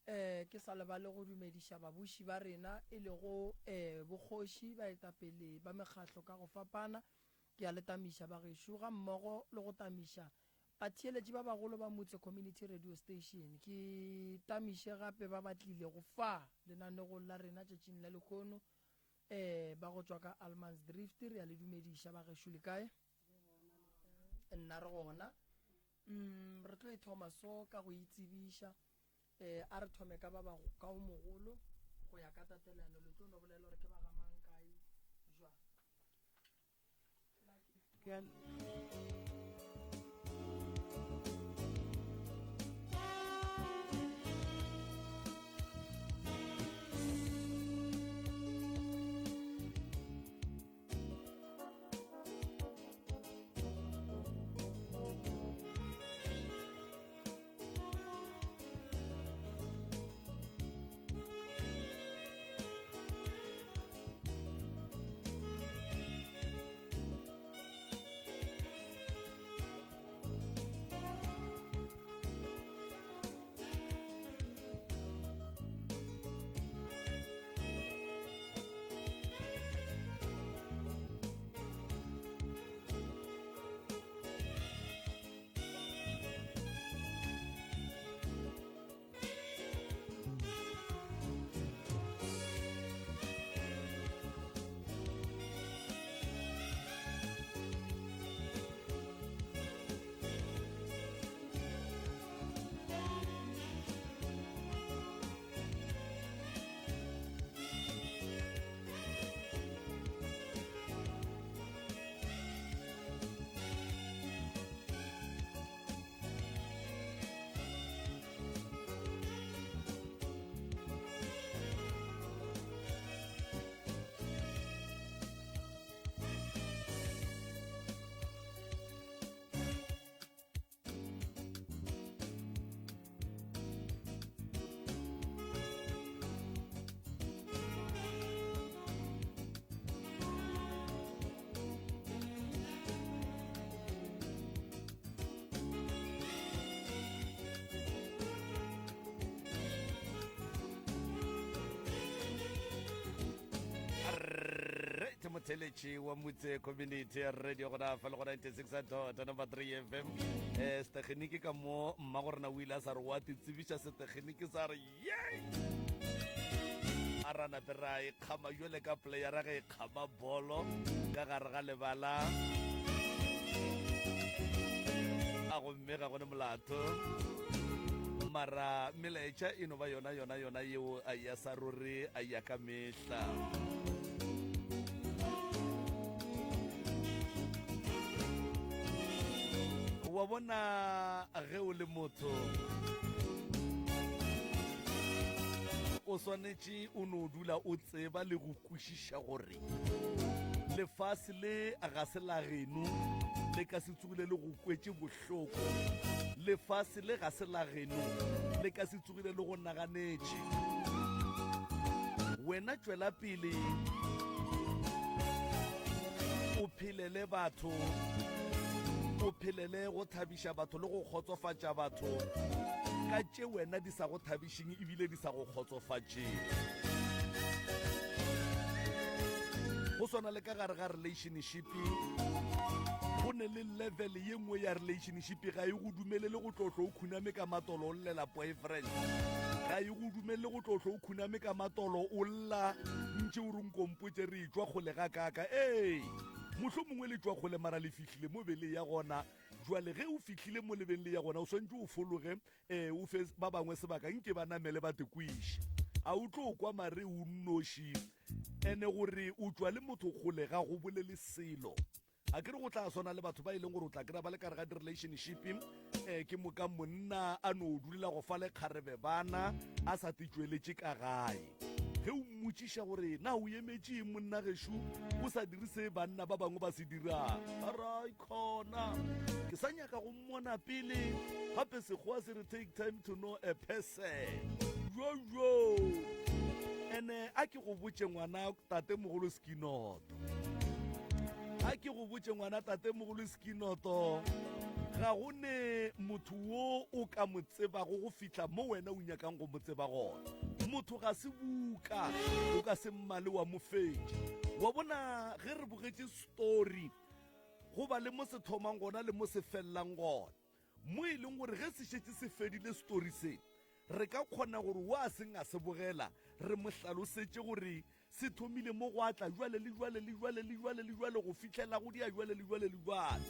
Um ke sa lebale go dumediša babuši ba rena e lego um bokgoši, baetapele ba mekgatlo ka go fapana. Ke a le tamiša bagešo gammogo le go tamiša batheeletši ba bagolo ba Motse Community Radio Station. Ke tamiše gape ba ba tlilego fa lenanegong la rena tšatšing la lehono um ba go tšwa ka Allemansdrift. Re a le dumediša bagešo, le kae? Nna re gona. Mm, re tlo e thoma so ka go itsebiša. Eh, a re thome ka ba ba ka o mogolo go ya ka tatelano. Le tlo no bolela gore ke ba ga mang kae jwang. Ke a Right, motheletši wa Motse Community Radio gona fa le go 96 dot number 3 FM. Eh setegeniki ka mo mma go rena o ile a sa re wa te tsebiša setegeniki sa re ye. A ra nape ra e kgama jole ka playera ge e kgama bolo ka gare ga lebala. A gomme ga gone molato. Mara melaetša e no ba yona yona yona yeo a ya sa ruri a ya ka mehla. Wa bona ge o le motho o swanetše o no dula o tseba le go kwešiša gore lefase le ga se la geno le ka se tsogile le go kwetše bohloko lefase le ga se la geno le ka se tsogile le go naganetše wena tšwela pele o phelele batho o phelele go thabiša batho le go kgotsofatša batho ka tše wena di sa go thabišeng ebile di sa go kgotsofatšeng go swana le ka gare ga relationship go ne le level ye nngwe ya relationship ga e go dumelele go tlotlo o khuname ka matolo o llela boyfriend ga e go dumelele go tlotlo o khuname ka matolo o lla ntše o re nkompotse re tšwa kgole ga kaka ee mohlho mongwe le tšwa kgole mara le fihlile mo be le ya gona jwale ge o fihlile mo lebeng le ya gona o swantse o fologe um o fe ba bangwe sebaka nke ba namele ba te kwiše a o tlo kwa mare o nnoši ene gore o tšwa le motho kgole ga go bolele selo a ke re go tla swana le batho ba e leng gore o tla kry-a ba le kare ga di-relationship um ke moka monna a no dulela go fa lekgarebe bana a sa titšweletše ka gae ge o mmotšiša gore na o emetše eng monna gešo o sa dire se banna ba bangwe ba se dirang arai khona ke sa nyaka go mmona pele gape sekgowa se re take time to know a person jojo ene a ke go botše ngwana tatemogolo sekinoto a ke go botše ngwana tatemogolo sekinoto. Ga go ne motho wo o ka mo tsebago go fihla mo wena o nyakang go mo tseba gona. Motho ga se buka, o ka se mmale wa mo fetša. Wa bona ge re bogetše story, go ba le mo se thomang gona le mo se felelang gona. Mo e leng gore ge se šetše se fedile story se, re ka kgona gore wo a seng a se bogela re mo hlalosetše gore Se thomile mo gwa tla jwale le jwale le jwale le jwale le jwale go fihlela go dia jwale le jwale le jwale.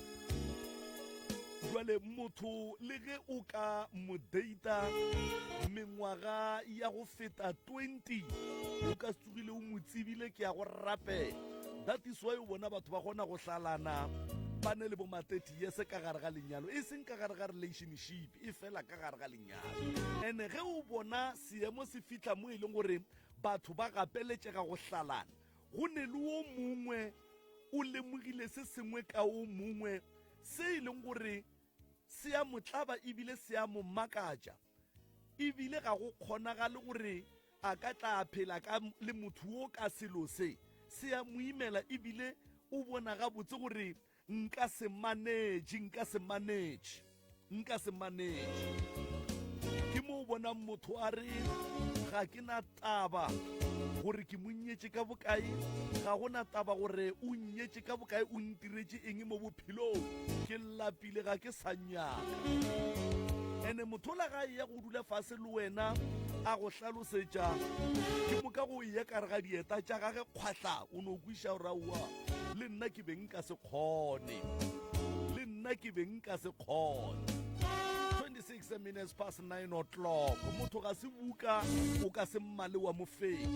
Jwale motho le ge o ka mo data mengwaga ya go feta 20 o ka se tsogile o mo tsebile ke ya go rapela. That is why o bona batho ba kgona go hlalana ba ne le bo ma 30 years ka gare ga lenyalo e seng ka gare ga relationship e fela ka gare ga lenyalo. Ene ge o bona seemo se fihla mo e leng gore Batho ba gapeletšega go hlalana. Go ne le wo mongwe o lemogile se sengwe ka wo mongwe se e leng gore se a mo tlaba ebile se a mo makatša. Ebile ga go kgonagale gore a ka tla a phela ka le motho wo ka selo se. Se a mo imela ebile o bona gabotse gore Nka se manage, nka se manage, nka se manage. Ke mo o bonang motho a re ga ke na taba gore ke mo nyetše ka bokae, ga go na taba gore o nnyetše ka bokae, o ntiretše eng mo bophelong, ke lapile ga ke sa nyaka. Ene motho ola ga eya go dula fase le wena a go hlalosetša, ke moka go eya ka re ga dieta tša gage kgwahla, o no kwiša gore aowa. Le nna ke be nka se kgone. Le nna ke be nka se kgone. 26 minutes past 9 o'clock. Motho ga se buka o ka se mmale wa mo fetša.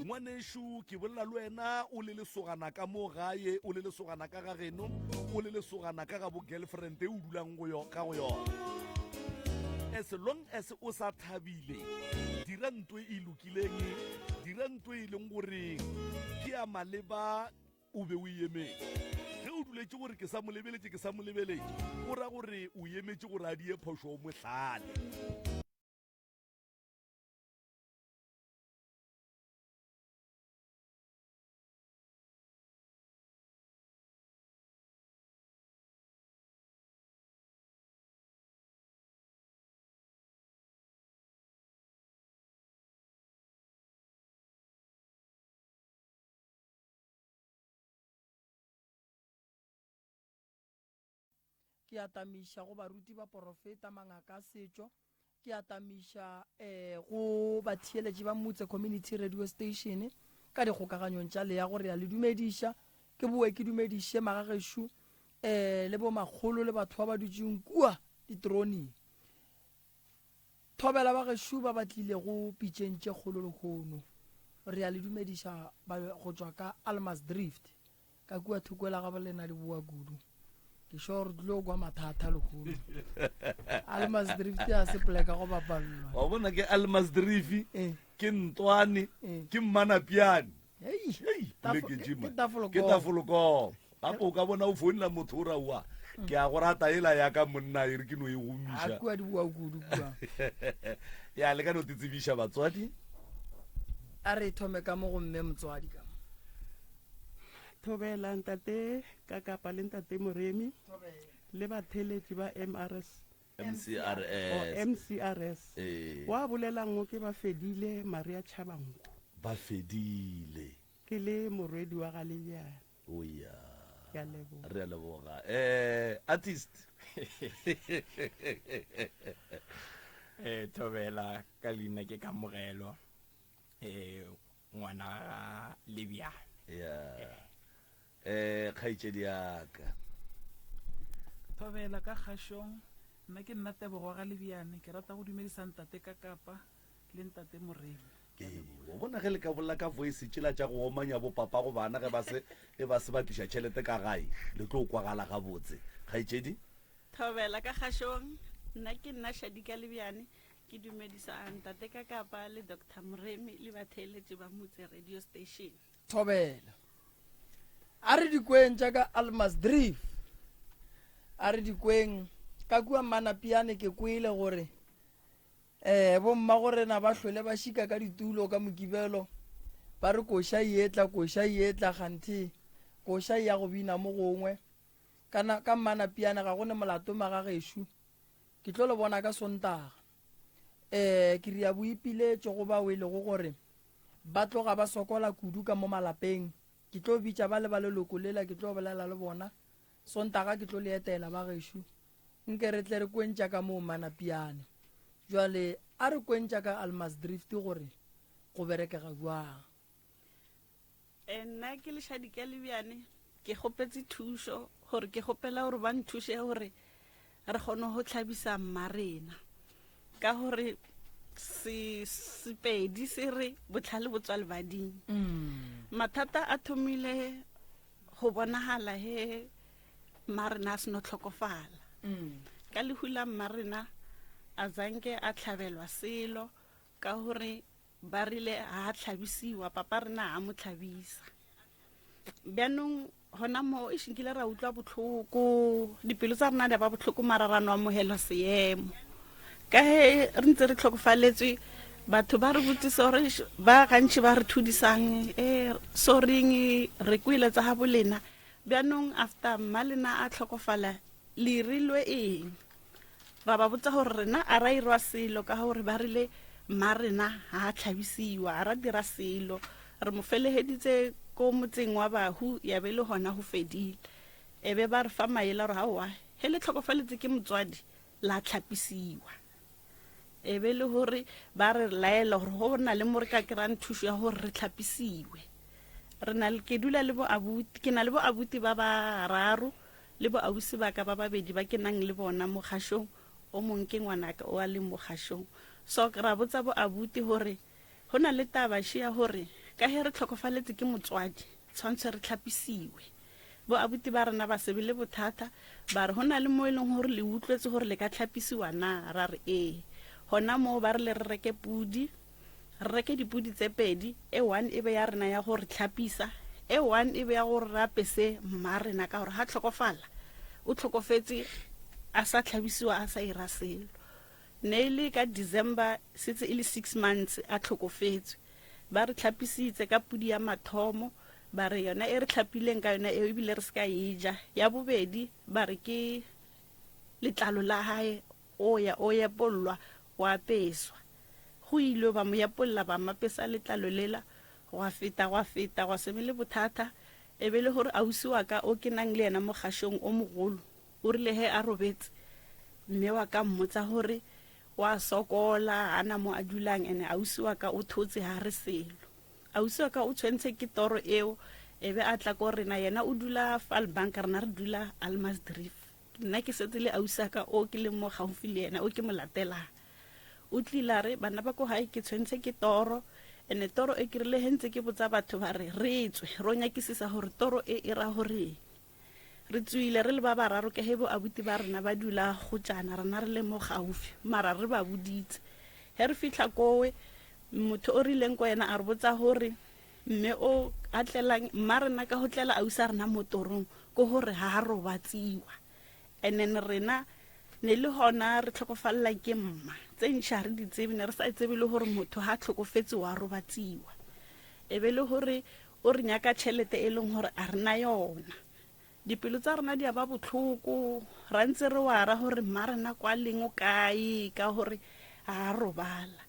Ngwanešu ke bolela le wena o le lesogana ka mo gae, o le lesogana ka ga geno, o le lesogana ka ga bo girlfriend e o dulang go yo ka go yona. As long as o sa thabile, dira nto e lokileng Dira nto e leng gore ke ya maleba o be o e emetše. Ge o duletše gore ke sa mo lebeletše, ke sa mo lebeletše, o ra gore o emetše gore a die phošo o mo hlale. Ke atamiša go baruti, baporofeta, mangaka a setšo. Ke atamiša um go batheeletši ba Mutse Community Radio Station ka dikgokaganyong tša leago. Re a le dumediša. Ke boe ke dumediše magagešo um le bomakgolo le batho ba ba dutšeng kua diteroning. Thobela ba gešo ba ba tlilego pitšeng tše kgolo lehono. Re a le dumediša ba go tšwa ka Almasdrift, ka kua thoko la gabo lena le boa kudu. Ke sure re tlilo kwa mathata lehono. Almasdrift ya se poleka go bapallwa. Wa bona ke Almasdrift, Eh. ke Ntwane, Eh. ke Mmanapiane. Hei, Hei, tafo- poleke ke- tše, man. ke tafolo Ke koma. tafolo Gape o ka bona o founela motho o ra oa ke a go rata ela ya ka monna e re ke no e A gomiša. kua di boa kudu kua. Ya le ka no tsebiša batswadi. A re thome ka mo go mme motswadi ka mo. Thobela ntate Kakapa le ntate Moremi le batheeletši ba MRS. MCRS. Oh, MCRS. Ee. Wa bolelang o ke ba fedile Maria Chabangu. Ba fedile. Ke le morwedi wa ga Lebjane. O ya. Ke a leboga. Re a leboga. Eh, artist. Eh, thobela ka leina ke Kamogelo. Eh, ngwana ga Lebjane. Ya. Eh, kgaetšedi ya ka. Thobela ka kgašong. Nna ke nna Tebogo wa ga Lebjane. Ke rata go dumedisa ntate Kakapa le ntate Moremi. Ee, wa bona ge le ka bolela ka voice tšela tša go omanya bo papa go bana ge ba se ge ba se ba tliša tšhelete ka gae, le tlo kwagala gabotse. Kgaetšedi? Thobela ka kgašong, nna ke nna Shadika Lebjane, ke dumedisa Ntate Kakapa le Doctor Moremi le batheeletši ba Motse Radio Station. Thobela. A re dikweng tša ka Almasdrift. A re dikweng ka kua Manapiane ke kwele gore Ee, bommagorena ba hlwele ba šika ka ditulo ka Mokibelo, ba re koša e etla, koša e etla, kganthe koša e ya go bina mo gongwe. Ka, na, ka Mmanapiane ga go ne molato magagešo. Ke tlo le bona ka Sontaga. Eh, ke ria boipiletšo go bao e lego gore ba tloga ba sokola kudu ka mo malapeng. Ke tlo bitša ba le ba leloko lela, ke tlo bolela le bona. Sontaga ke tlo le etela ba gešo. Nke re tle re kwentša ka moo Mmanapiane. Jwale a re kwentša ka Almasdrift gore go berekega jwang. Eh, nna ke lešadi ka lebjane ke kgopetse thušo gore ke kgopela gore ba nthuše gore re kgone go tlhabisa mmarena ka gore se sepedi se re botlhale bo tswa lebading mm. mathata a thomile go bonagala he mmarena a seno tlhokofala mm. ka lehu la mmarena a zanke a tlhabelwa selo ka gore Ba rile ga a tlhabisiwa, papa rena a mo tlhabisa. Bjanong gona mo e šinkile ra utlwa botlhoko, dipelo tsa rena di ba botlhoko mara ra no amogela seemo. Ka he re ntse re tlhokofaletswe batho ba re botsisa gore ba gantši ba re thudisang e sorryng re kwele tsa ga bolena. Bjanong after mma lena a tlhokofala le irilwe eng? Ra ba botsa gore rena a ra irwa selo ka gore ba rile mma rena ga a tlhabisiwa, a ra dira selo. Re mo felegeditse ko motseng wa bahu ya be le gona go fedile. E be ba re fa maele gore aowa he le tlhokofaletse ke motswadi la tlhapisiwa. E be le gore ba re laela gore go na le mo re ka kry-ang thušo ya gore re tlhapisiwe. Re na le, ke dula le bo abuti, ke na le bo abuti ba bararo le bo ausi ba ka ba babedi ba ke nang le bona mo kgašong, o mong ke ngwanaka o a leng mo kgašong. So ra botsa bo abuti gore go na le taba še ya gore ka ge re tlhokofaletse ke motswadi tshwantshe re tlhapisiwe. Bo abuti ba rena ba se be le bothata, ba re go na le mo e leng gore le utlwetse gore le ka tlhapisiwa na, ra re ee. Gona moo ba re le re reke pudi, Re reke dipudi tse pedi, e one e be ya rena ya go re tlhapisa, e one e be ya gore re apese mma rena ka gore ga tlhokofala o tlhokofetse a sa tlhabisiwa a sa ira selo. Ne e le ka December setse e le 6 months a tlhokofetswe. Ba re tlhapisitse ka pudi ya mathomo ba re yona e re tlhapileng ka yona eo ebile re se ka e ja. Ya bobedi ba re ke letlalo la hae O ya o epollwa, o apeswa. Go ilwe ba mo epolla ba mapesa letlalo lela, gwa feta, gwa feta, gwa se be le bothata. E be le gore ausi wa ka o ke nang le yena mo kgašong o mogolo, o rile ge a robetse, mme wa ka mmotsa gore o a sokola, ga na mo a dulang, ene ausi wa ka o thotse ga re selo. Ausi wa ka o tshwentse ke toro eo, e be a tla ko rena, yena o dula Vaalbank, rena re dula Almasdrift. Nna ke setse le ausaka o ke leng mo gaufi le yena o ke mo latelang. O tlile a re, Bana ba ko gae ke tshwentse ke toro, ene toro e ke rile he ntse ke botsa batho ba re re tswe ro nyakisisa gore toro e e ra goreng. Re tswile re le ba bararo ke he bo abuti ba rena ba dula gotšana rena re le mo gaufi mara re ba boditse. He re fihla kowe motho o rileng ko yena a re botsa gore mme o a tlelang mma rena ka go tlela ausi a rena mo torong ke gore ga a robatsiwa and then rena ne le gona re tlhokofalela ke mma tse ntšhi ga re di tsebe ne re sa tsebe le gore motho ga a tlhokofetse wa robatsiwa e be le gore o re nyaka tšhelete e leng gore a rena yona dipelo tsa rena di a ba botlhoko ra ntse re wara gore mma rena kwa leng o kae ka gore ga a robala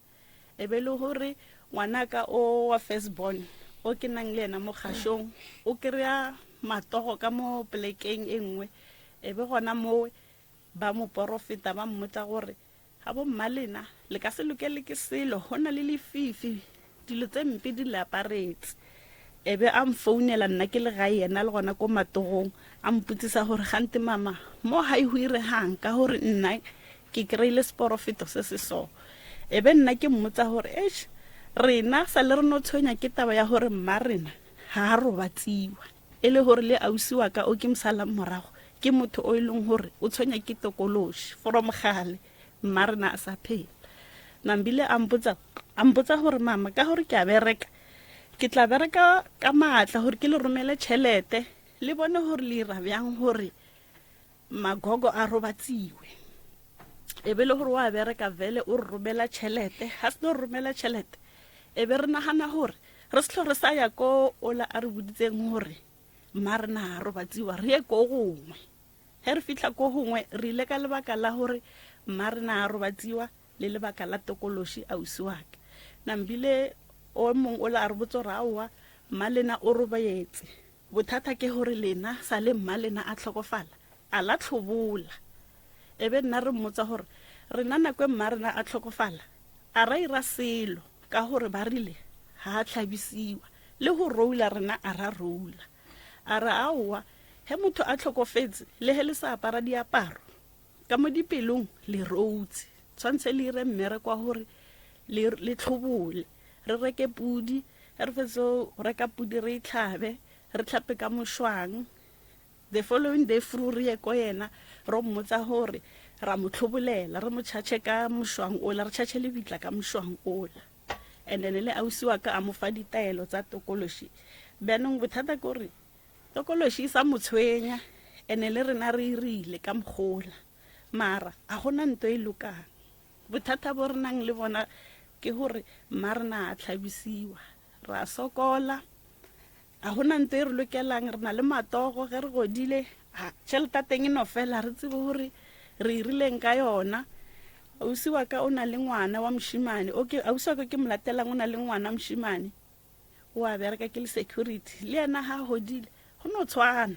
E be le gore ngwanaka o wa first born o ke nang le yena mo kgašong o kry-a matogo ka mo plekeng e nngwe e be gona moo ba mo porofeta ba mmotsa gore ga bo mma lena le ka se lokele ke selo go na le lefifi dilo tse mpe di le aparetse e be a mfounela nna ke le gae yena le gona ko matogong a mpotsisa gore gante mama mo gae go iregang ka gore nna Ke kry-ile seporofeto se se so. E be nna ke mmotsa gore, Eish, rena sa le re no tshwenya ke taba ya gore mma rena ga a robatsiwa. E le gore le ausi wa ka o ke mosalang morago ke motho o e leng gore o tshwenya ke tokološi from gale mma rena a sa phela. Nambile a mpotsa, a mpotsa gore mama ka gore ke a bereka, ke tla bereka ka maatla gore ke le romele tšhelete le bone gore le ira bjang gore Magogo a robatsiwe. E be le gore wa bereka vele o re romela tšhelete. Ga se no re romela tšhelete, e be re nagana gore re se re sa ya ko ola a re boditseng gore mma rena ga robatsiwa re ye ko gongwe. Ge re fihla ko gongwe re ile ka lebaka la gore mma rena a robatsiwa le lebaka la tokološi ausi wa ka. Nambile o mong o la a re botsa gore aowa mma lena o robaetse. Bothata ke gore lena sa le mma lena a hlokofala a la hlobola. E be nna re mmotsa gore rena nako e mma rena a hlokofala a ra ira selo ka gore ba rile ga a hlabisiwa le go roula rena a ra roula. A re aowa ge motho a hlokofetse le ge le sa apara diaparo ka mo dipelong le routse tshwantshe le ire mmereko wa gore le le tlhobole re reke pudi ge re fetso go reka pudi re e tlhabe re tlhape ka mošwang the following day fru re ye ko yena ro mmotsa gore ra mo tlhobolela re mo tšhatšhe ka mošwang ola re tšhatšhe lebitla ka mošwang ola and then le ausi wa ka a mo fa ditaelo tsa tokološi bjanong bothata ke gore tokološi e sa mo tshwenya ene le rena re irile ka mogola mara a gona nto e lokang Bothata bo re nang le bona ke gore mma rena a tlhabisiwa, ra sokola, ga gona nto e re lokelang, re na le matogo ge re godile, tšhelete ya teng e no fela, re tsebe gore re irileng ka yona. Ausi wa ka o na le ngwana wa mošemane, okay, ausi wa ka ke mo latelang o na le ngwana mošemane, o a bereka ke le security, le yena ga a godile go no tshwana.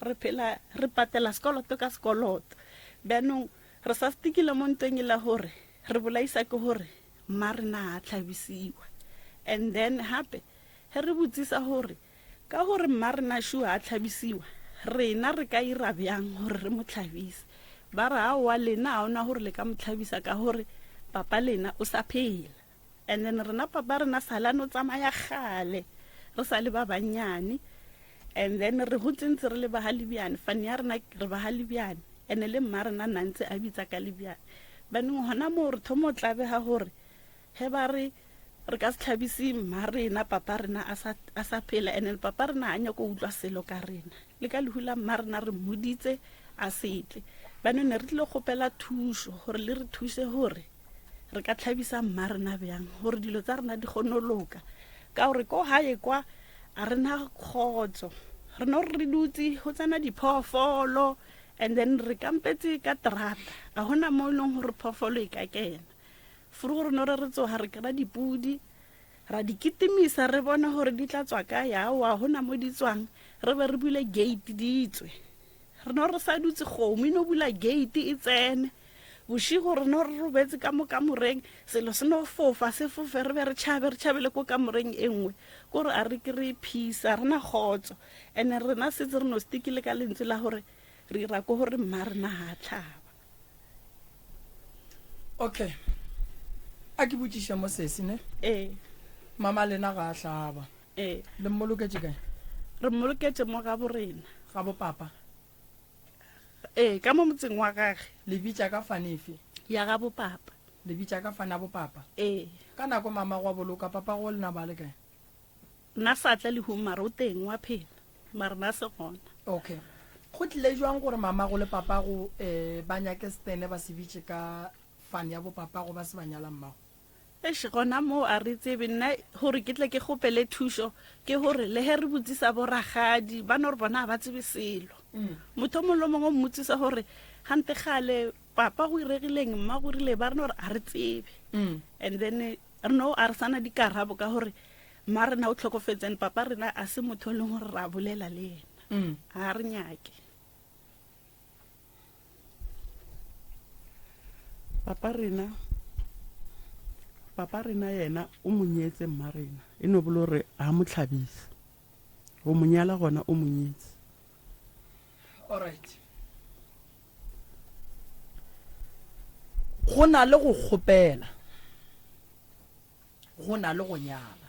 Re phela re patela sekoloto ka sekoloto. Bjanong re sa stikile mo ntweng e la gore re bolaisa ke gore mma rena a tlhabisiwa. And then gape ge re botsisa gore ka gore mma rena sure a tlhabisiwa, rena re ka ira bjang gore re mo tlhabise? Ba re aowa lena ga ona gore le ka mo tlhabisa ka gore papa lena o sa phela. And then rena papa rena sala no tsamaya gale re sa le ba bannyane and then re gotse ntse re le ba ga Lebiane fane ya rena re ba ga Lebiane and le mma rena na ntse a bitsa ka Lebiane baneng gona moo re thomo tlabega gore ge ba re re ka se tlhabise mma rena papa rena a sa phela and then papa rena a nyako utlwa selo ka rena le ka lehu la mma rena re mmoditse a setle baneng ne re tlile kgopela thušo gore le re thuse gore re ka tlhabisa mma rena bjang gore dilo tsa rena di kgone go loka ka gore ko gae kwa a rena kgotso re no re dutse go tsena diphoofolo and then re kampetse ka terata ga gona mo e leng gore phoofolo e ka kena furu gore no re re tsoga re kry-a dipudi ra di kitimisa re bone gore di tla tswa ka yawa gona mo di tswang re be re bule gate di tswe Re no re sa dutse kgomo e no bula gate e tsene. Bošego re no re robetse ka mo kamoreng, selo se no fofa se fofe re be re tšhabe re tšhabele ko kamoreng e nngwe. Ko re a re ke re peace a rena kgotso. Ene rena setse re no stikile ka lentswe la gore re ira ko gore mma rena ga a tlhaba. Okay. A ke botšiše mo sesi ne? Ee. Mama lena ga a hlaba. Ee. Le mmoloketše kae? Re mmoloketše mo gabo rena. Gabo papa? Ee, ka mo motseng wa gage. Le bitša ka fane efe? Ya gabo papa. Le bitša ka fane ya bo papa? Ee. Ka nako mama gwa boloka, papa go lena ba le kae? Nna sa tla lehung mara o teng wa phela, mara na se gona. Okay. Go tlile jwang gore mamago le papago eh, ba nyake Stene ba se bitše ka fane ya bo papago ba se ba nyala mmago? Eish, gona moo a re tsebe. Nna gore ke tle ke kgopele thušo ke gore le ge re botsisa boragadi ba no re bona ga ba tsebe selo. Motho o mongwe le o mongwe o mmotsisa gore gante gale papa go iregileng mma go rile ba re no re a re tsebe. And then re no a re sana dikarabo ka gore mma rena o tlhokofetse and papa rena a se motho o leng gore ra bolela le yena. Ga re nyake. Papa rena, papa rena yena o mo nyetse mma rena, e no bolo gore ga mo tlhabise. Go mo nyala gona o mo nyetse. Alright. Go na le go kgopela, go na le go nyala.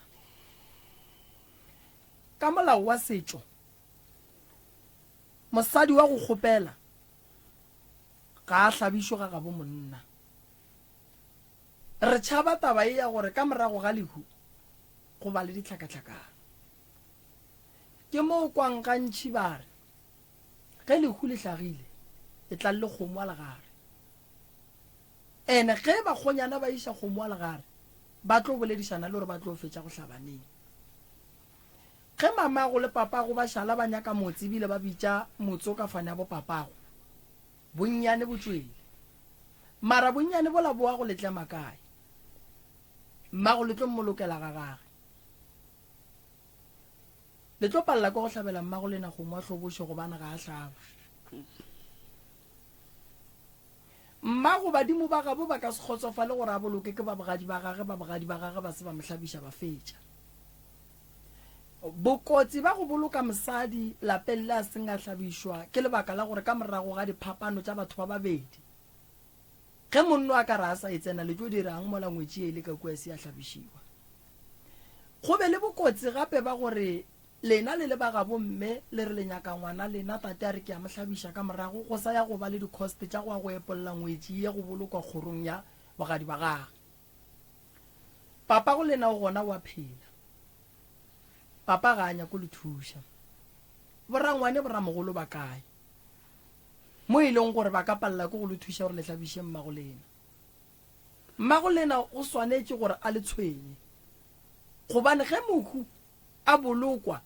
Ka molao wa setšo, Mosadi wa go kgopela ga a hlabišwe ga gabo monna. Re tšhaba taba ye ya gore ka morago ga lehu go ba le ditlhakatlhakano. Ke mo o kwang gantši ba re, Ge lehu le hlagile, e tlang le kgomo a legare. Ene ge bakgonyana ba iša kgomo a legare, ba tlo boledišana le gore ba tlo fetša go hlaba neng. Ge mamago le papago ba šala ba nyaka motse ebile ba bitša motse o ka fane ya bo papago. Bonnyane bo tšwele. Mara bonnyane bola boa go le tlema kae? Mmago le tlo mmolokela ga gage. Le tlo palela ke go hlabela mmago lena kgomo a hloboše gobane ga a hlaba. Mmago badimo ba gabo ba ka se kgotsofale gore a boloke ke ba bogadi ba gage, ba bogadi ba gage ba se ba mo hlabiša ba fetša. Bokotsi ba go boloka mosadi lapeng le a seng a hlabišwa ke lebaka la gore ka morago ga diphapano tša batho ba babedi, ge monno a ka re a sa e tsena le tlo dirang mola ngwetši e le ka kua e se ya hlabišiwa? Go be le bokotsi gape ba gore lena le le ba gabo mme le re le nyaka ngwana lena, tate a re ke a mo hlabiša ka morago go sa ya go ba le di-cost tša go ya go epolla ngwetši ye go bolokwa kgorong ya bogadi ba gagwe. Papa go lena o gona o a phela. Papa ga a nyako le thuša. Borangwane boramogolo ba kae? Mo e leng gore ba ka palela ke go le thuša gore le hlabiše mmago lena. Mmago lena o swanetše gore a le tshwenye. Gobane ge mohu a bolokwa,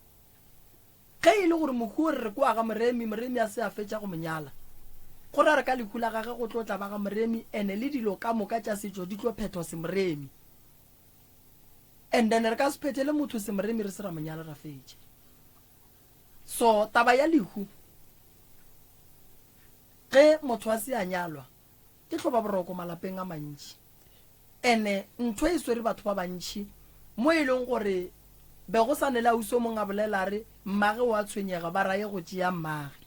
Ge e le gore mohu o re re kwa ga Moremi, Moremi a se a fetša go mo nyala, go ra re ka lehu la gage go tlo tla ba ga Moremi ene le dilo ka moka tša setšo di tlo phethwa semoremi. And then re ka se phethele motho semoremi re se ra mo nyala ra fetša. So taba ya lehu ge motho a se a nyalwa ke hloba boroko malapeng a mantši. Ene ntho e swere batho ba bantši mo e leng gore be go sa ne le ausi o mongwe a bolela a re mmage o a tshwenyega ba raye go tšea mmage.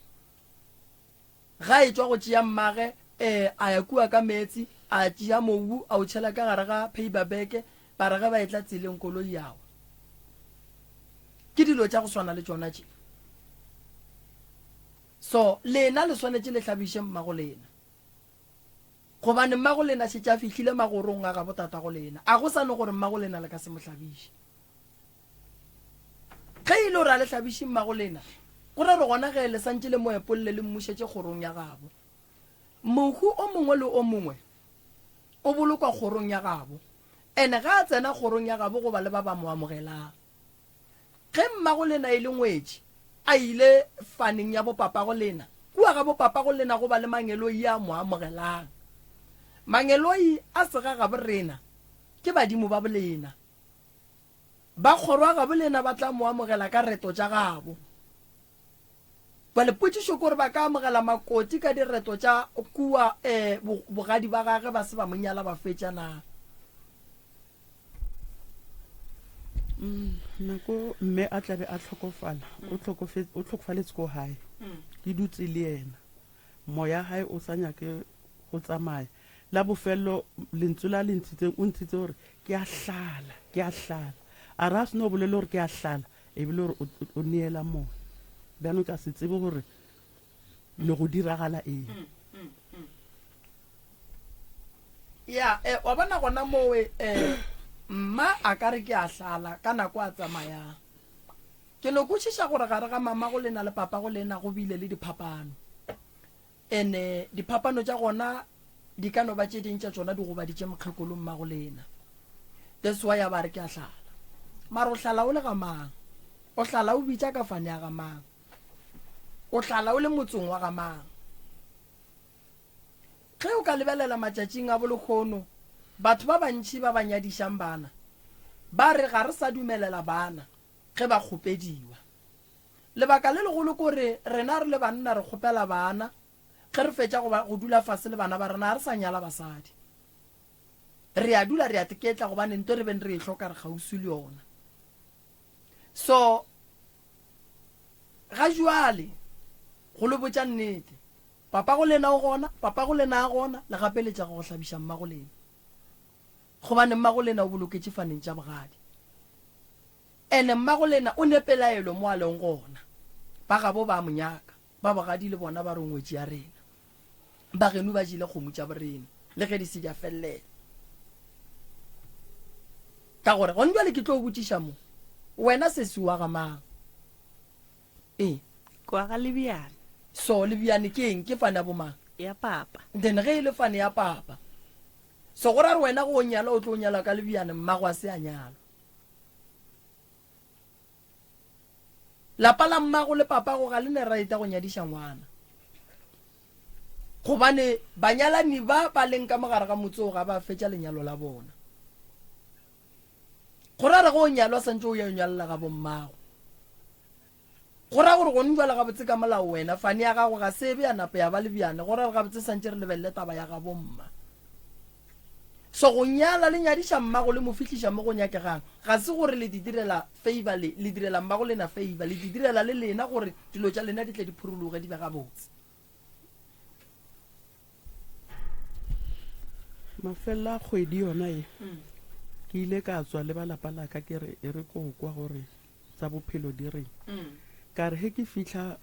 Ga e tšwa go tšea mmage eh, a ya kua ka meetse a tšea mobu a o tšhela ka gare ga paper bag ba re ge ba etla tseleng koloi ya wa. Ke dilo tša go swana le tšona tše. So lena le swanetše le hlabiše mmago lena. Gobane mmago lena šetše a fihlile magorong a gabo tatago lena. A go sa no gore mmago lena le ka se mo hlabiše. Ge e le gore a le hlabiše mmago lena, go ra gore gona ge le santše le mo epolle le mmušetše kgorong ya gabo. Mohu o mongwe le o mongwe o bolokwa kgorong ya gabo, ene ge a tsena kgorong ya gabo go ba le ba ba mo amogelang. Ge mmago lena e le ngwetši, a ile faneng ya bopapago lena, kua ga bopapago lena go ba le mangeloi a mo amogelang. Mangeloi a sega gabo rena ke badimo ba bolena. Ba kgoro ya gabo lena ba tla mo amogela ka reto tša gabo. Bjale potšišo ke gore ba ka amogela makoti ka direto tša kua eh, bogadi ba gage ba se ba mo nyala ba fetša na? Mm, nako mme a tlabe a tlhokofala o tlhokofe- o tlhokofaletse ko gae ke dutse le yena moya gae o sa nyake go tsamaya la bofelelo lentswe la le ntshitseng o ntshitse gore ke a hlala ke a hlala a re a seno bolele gore ke a hlala e bile gore o neela moya bjanong ka se tsebe gore le go diragala eng ya eh, wa bona gona mowe eh, mma a ka re ke a hlala ka nako a tsamayang ke no kwešiša gore gare ga mama go lena le papa go lena go bile le diphapano ene diphapano tša gona di ka no ba tše ding tša tšona di gobaditše mokgekolo mmago lena that's why a ba re ke a hlala mara o hlala o le ga mang o hlala o bitša ka fane ya ga mang o hlala o le motsong wa ga mang Ge o ka lebelela matšatšing a bolekgono, batho ba bantši ba ba nyadišang bana ba re ga re sa dumelela bana ge ba kgopediwa. Lebaka le legolo ke gore rena re le banna re kgopela bana, ge re fetša go ba go dula fase le bana ba rena ga re sa nyala basadi. Re a dula re a teketla gobane nto re beng re e hloka re kgauswi le yona. So ga jwale go le botša nnete, Papago lena o gona, papago lena a gona, le gapeletša go go hlabiša mmago lena. Gobane mmago lena o boloketše faneng tša bogadi. Ene mmago lena o ne pelaelo mo a leng gona. Ba gabo ba a mo nyaka, ba bogadi le bona ba re o ngwetši ya rena. Ba geno ba jele kgomo tša borena, le ge di se di a fellela. Ka gore gone bjale ke tlo botšiša mo, wena sesi wa ga mang? Ee. Kwa ga Lebiane. So Lebiane ke eng? Ke fane ya bomang? Ya papa. Then ge e le fane ya papa. So go ra re wena go o nyala o tlo o nyala ka Lebiane mmago a se a nyalwa. Lapa la mmago le papago ga le ne right ya go nyadiša ngwana. Gobane banyalani ba ba leng ka mogare ga motse o ga ba fetša lenyalo la bona. Go ra re ge o nyalwa santše o ya o nyalela ga bommago. Go ra gore gone jwale gabotse ka molao wena fane ya gago ga se ebe ya napa ya ba le bjane, go ra gore gabotse santše re lebelele taba ya ga bomma. So go nyala le nyadiša mmago le mo fihliša mo go nyakegang ga se gore le di direla favor le le direla mmago lena favor, le di direla le lena gore dilo tša lena di tle di phuruluge di be gabotse. Mafelelo a kgwedi yona ye ke ile ka tswa le ba lapa la ka ke re e re ko kwa gore tsa bophelo di reng. Ka re ge ke fihla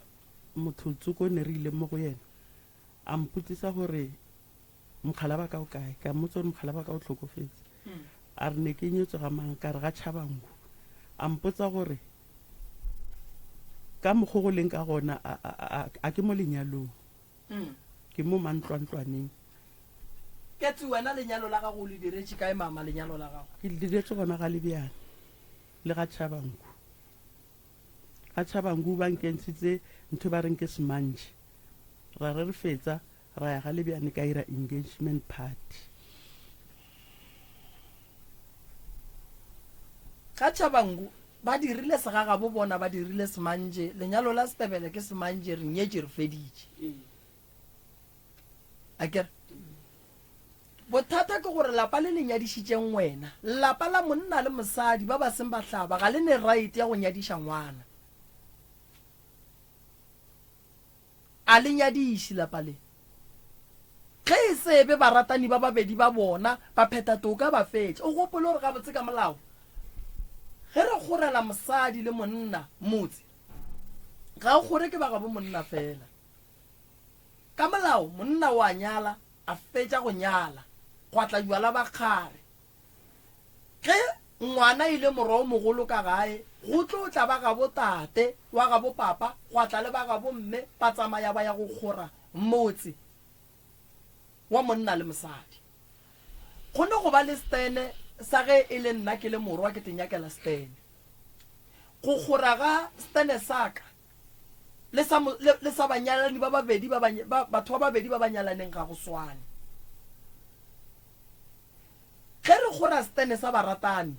motho tsoko ne re ile mo go yena a mpotsisa gore mokgala ba ka o kae, ka mmotsa gore mokgala ba ka o hlokofetse. A re ne ke nyetswe ga mang, ka re ga Tshabangu. A mpotsa gore ka mokgo go leng ka gona a, a, a, a ke mo lenyalong. Ke mo mantlwantlwaneng. Ketsi, wena lenyalo la gago o le diretše kae mama lenyalo la gago? Ke le diretše gona ga Lebjane le ga Tshabangu. Ga Tshabangu ba nkentshitse ntho ba reng ke semantši. Ra re re fetsa ra ya ga Lebjane ka ira engagement party. Ga Tshabangu ba dirile segagabo bona ba dirile semantše, lenyalo la Setebele ke semantše, re nyetše re feditše. Akere? Bothata ke gore lapa le le nyadišitšeng wena, lapa la monna le mosadi ba ba seng ba hlaba ga le ne right ya go nyadiša ngwana. A le nyadiše lapa le. Ge e se be baratani ba babedi ba bona ba phetha toka ba fetša. O gopole gore gabotse ka molao ge re kgorela mosadi le monna motse ga o kgore ke ba gabo monna fela. Ka molao monna o a nyala a fetša go nyala gwa tla jwala ba kgare. Ge ngwana e le morwa o mogolo ka gae, go tlo tla ba gabo tate wa gabo papa, gwa tla le ba gabo mme, ba tsamaya ba ya go kgora motse wa monna le mosadi. Go ne go ba le stene sa ge e le nna ke le morwa ke te nyakela stene. Go kgora ga stene sa ka le sa, le, le sa banyalani ba babedi ba, ba, batho ba babedi ba ba nyalaneng ga go swane. Ge re kgora setene sa baratani,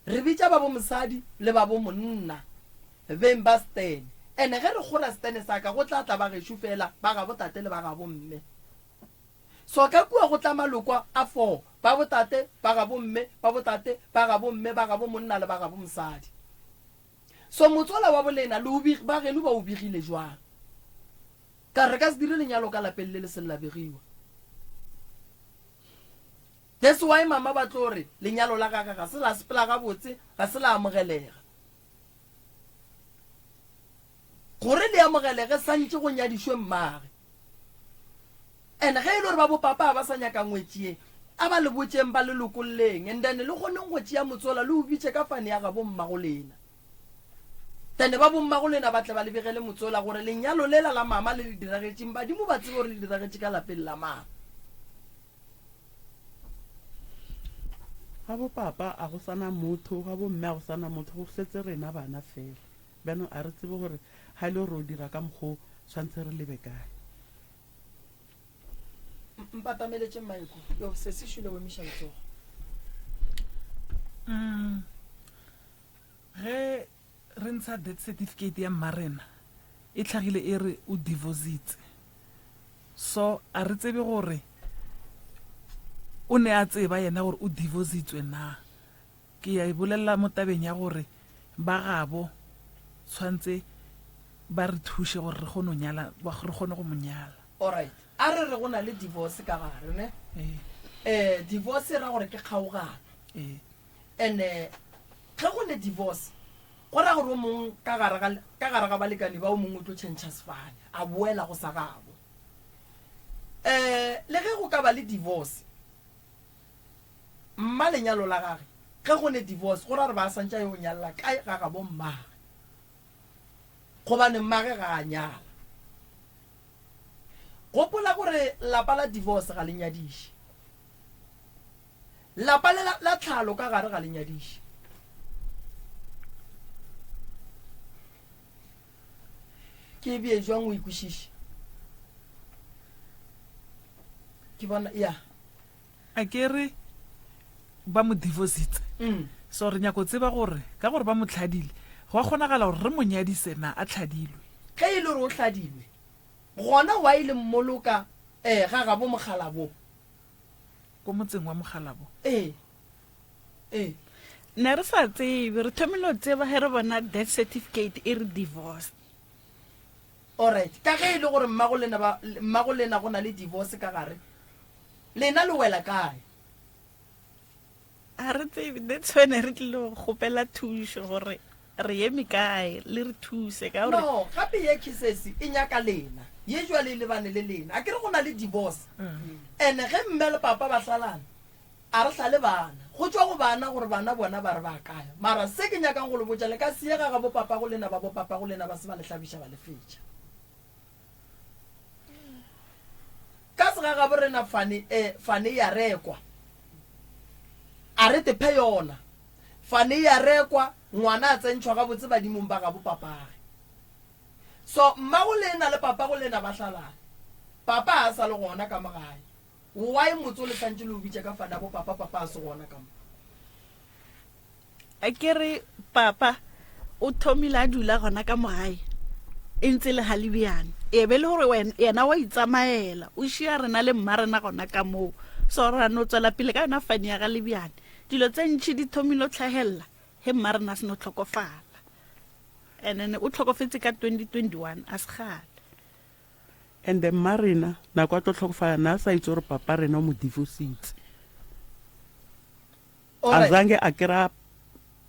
re bitša ba bo mosadi le ba bo monna beng ba setene. Ene ge re kgora setene sa ka, go tla tla ba gešo fela, ba gabo tate le ba gabo mme. So ka kua go tla maloko a fo, ba bo tate, ba gabo mme, ba bo tate, ba gabo mme, ba gabo monna le ba gabo mosadi. So motswala wa bolena le o big, ba geno ba o begile jwang? Ka re re ka se dire lenyalo ka lapeng le le seng la begiwa. That's why mama ba tlo re lenyalo la gage ga se la sepela gabotse, ga se la amogelega. Gore le amogelege santše go nyadišwe mmage. And ge e le gore ba bo papa ba sa nyaka ngwetši ye, a ba le botšeng ba le lokolleng and then le kgoneng go tšea motsola le o bitše ka fane ya gabo mmago lena. Then ba bo mmago lena ba tle ba le begele motsola gore lenyalo lela la mama le le diragetšeng badimo ba tsebe gore le diragetše ka lapeng la mang. Ga bo papa a go sana motho, ga bo mme a go sana motho, go setse rena bana fela. Bjanong a re tsebe gore ga e le gore o dira ka mokgwa o, tshwanetse re lebe kae. Mpatameletše Maeko. Yo, sesi šule o emiša letsogo. Mm. Ge re ntsha death certificate ya mmarena e tlhagile e re o divorcitse. So a re tsebe gore o ne a tseba yena gore o divorcitswe na. Ke ya e bolelela mo tabeng ya gore ba gabo tshwantse ba re thuše gore re kgone go nyala, re kgone go mo nyala. Alright, a re re go na le divorce ka gare, ne? Ee. Eh, divorce e ra gore ke kgaogano. Ee. And-e ge go ne divorce, go ra gore o mongwe ka gare ga, ka gare ga balekane ba o mongwe o tlo tšhentšha sefane, a boela go sa gabo. Eh, le ge go ka ba le divorce, Mma lenyalo la gage ge go ne divorce go ra gore ba santše a yo nyalla kae ga gabo mmage gobane mmage ga a nyala. Gopola gore lapa la divorce ga le nyadiše. Lapa le la tlhalo ka gare ga le nyadiše. Ke e bee jwang o e kwešiše? Ke bona, ya. A ke re ba mo divorcitse. So re nyako tseba gore ka gore ba mo hladile, gwa kgonagala gore re mo nyadise na a hladilwe? Ge e le gore o hladilwe, gona why le mmoloka eh ga gabo Mokgalabo? Ko motseng wa Mokgalabo? Ee. Ee. Ne re sa tsebe, re thomile go tseba ge re bona death certificate e re divorced. Alright, ka ge e le gore mmago lena ba, mmago lena go na le divorce ka gare, lena le wela kae? Ga re tsebe, that's why ne re tlile go kgopela thušo gore re eme kae, le re thuse ka gore. No, gape ye cases e nyaka lena, ye jwale e lebane le lena. Akere go na le divorce, and ge mme le papa ba hlalana, A re hlale bana. Go tšwa go bana gore bana bona ba re ba kae. Mara se ke nyakang go le botša, le ka se ye ga ga bopapago lena ba bopapago lena ba se ba le hlabiša ba le fetša. Ka segagabo rena fane, eh, fane e a rekwa. A re tephe yona. Fane e a rekwa, ngwana a tsentšhwa gabotse badimong ba gabo papage. So mmago lena le papago lena ba hlalane. Papa ga a sa le gona ka mo gae. Why motse o le santše le o bitša ka fana bo papa papa a se gona ka mo? A ke re papa o thomile a dula gona ka mo gae e ntse le Galebiane e be le gore yena wa itsamaela o šia rena le mma rena gona ka moo so ra no tswela pele ka yona fane ya Galebiane dilo tse ntšhi di thomile o tlhagelela he mma rena a se no tlhokofala and then o tlhokofetse ka 2021 a se gale. And mma rena nako a tlo tlhokofala na a sa itse gore papa rena o mo divorcitse. A zange a kry-a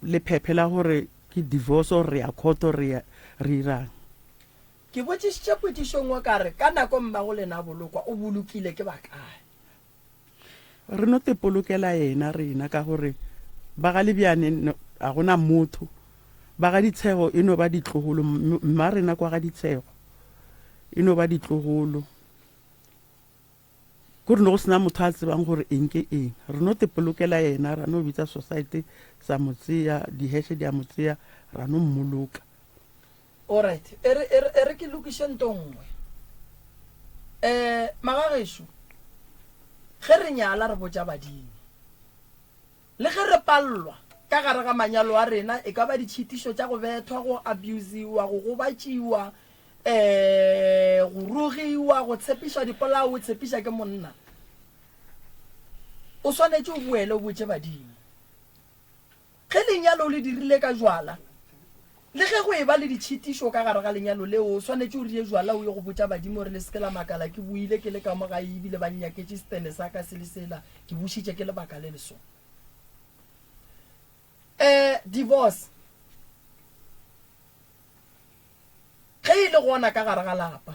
lephephe la gore ke divorce or re ya court or re re irang. Ke botšišitše potšišo nngwe ka re, ka nako mmago lena a bolokwa, o bolokile ke ba kae? Re no tepolokela yena rena ka gore ba ga Lebjane ga gona motho, ba ga Ditshego e no ba ditlogolo, mma rena kwa ga Ditshego e no ba ditlogolo. Ko re no go sena motho a tsebang gore eng ke eng. Re no tepolokela yena, ra no bitsa society sa mo tseya, diheshe di a mo tseya, ra no mmoloka. Alright, e re, e re, e re ke lokiše nto nngwe. Eh, magagešo, ge re nyala re botša badimo. Le ge re pallwa ka gare ga manyalo a rena, e ka ba ditšhitišo tša go bethwa, go abusiwa, go gobatšiwa, eh, go rogiwa, go tshepišwa dipolao, o tshepiša ke monna. O swanetše o boele o botše badimo. Ge lenyalo o le dirile ka jwala, le ge go eba le ditšhitišo ka gare ga lenyalo leo, o swanetše o rie jwala o ye go botša badimo gore le se ke la makala ke boile ke le ka mo gae ebile ba nnyaketše setene sa ka se le sela, ke bušitše ke lebaka le le so. Eh, divorce ge e le gona ka gare ga lapa,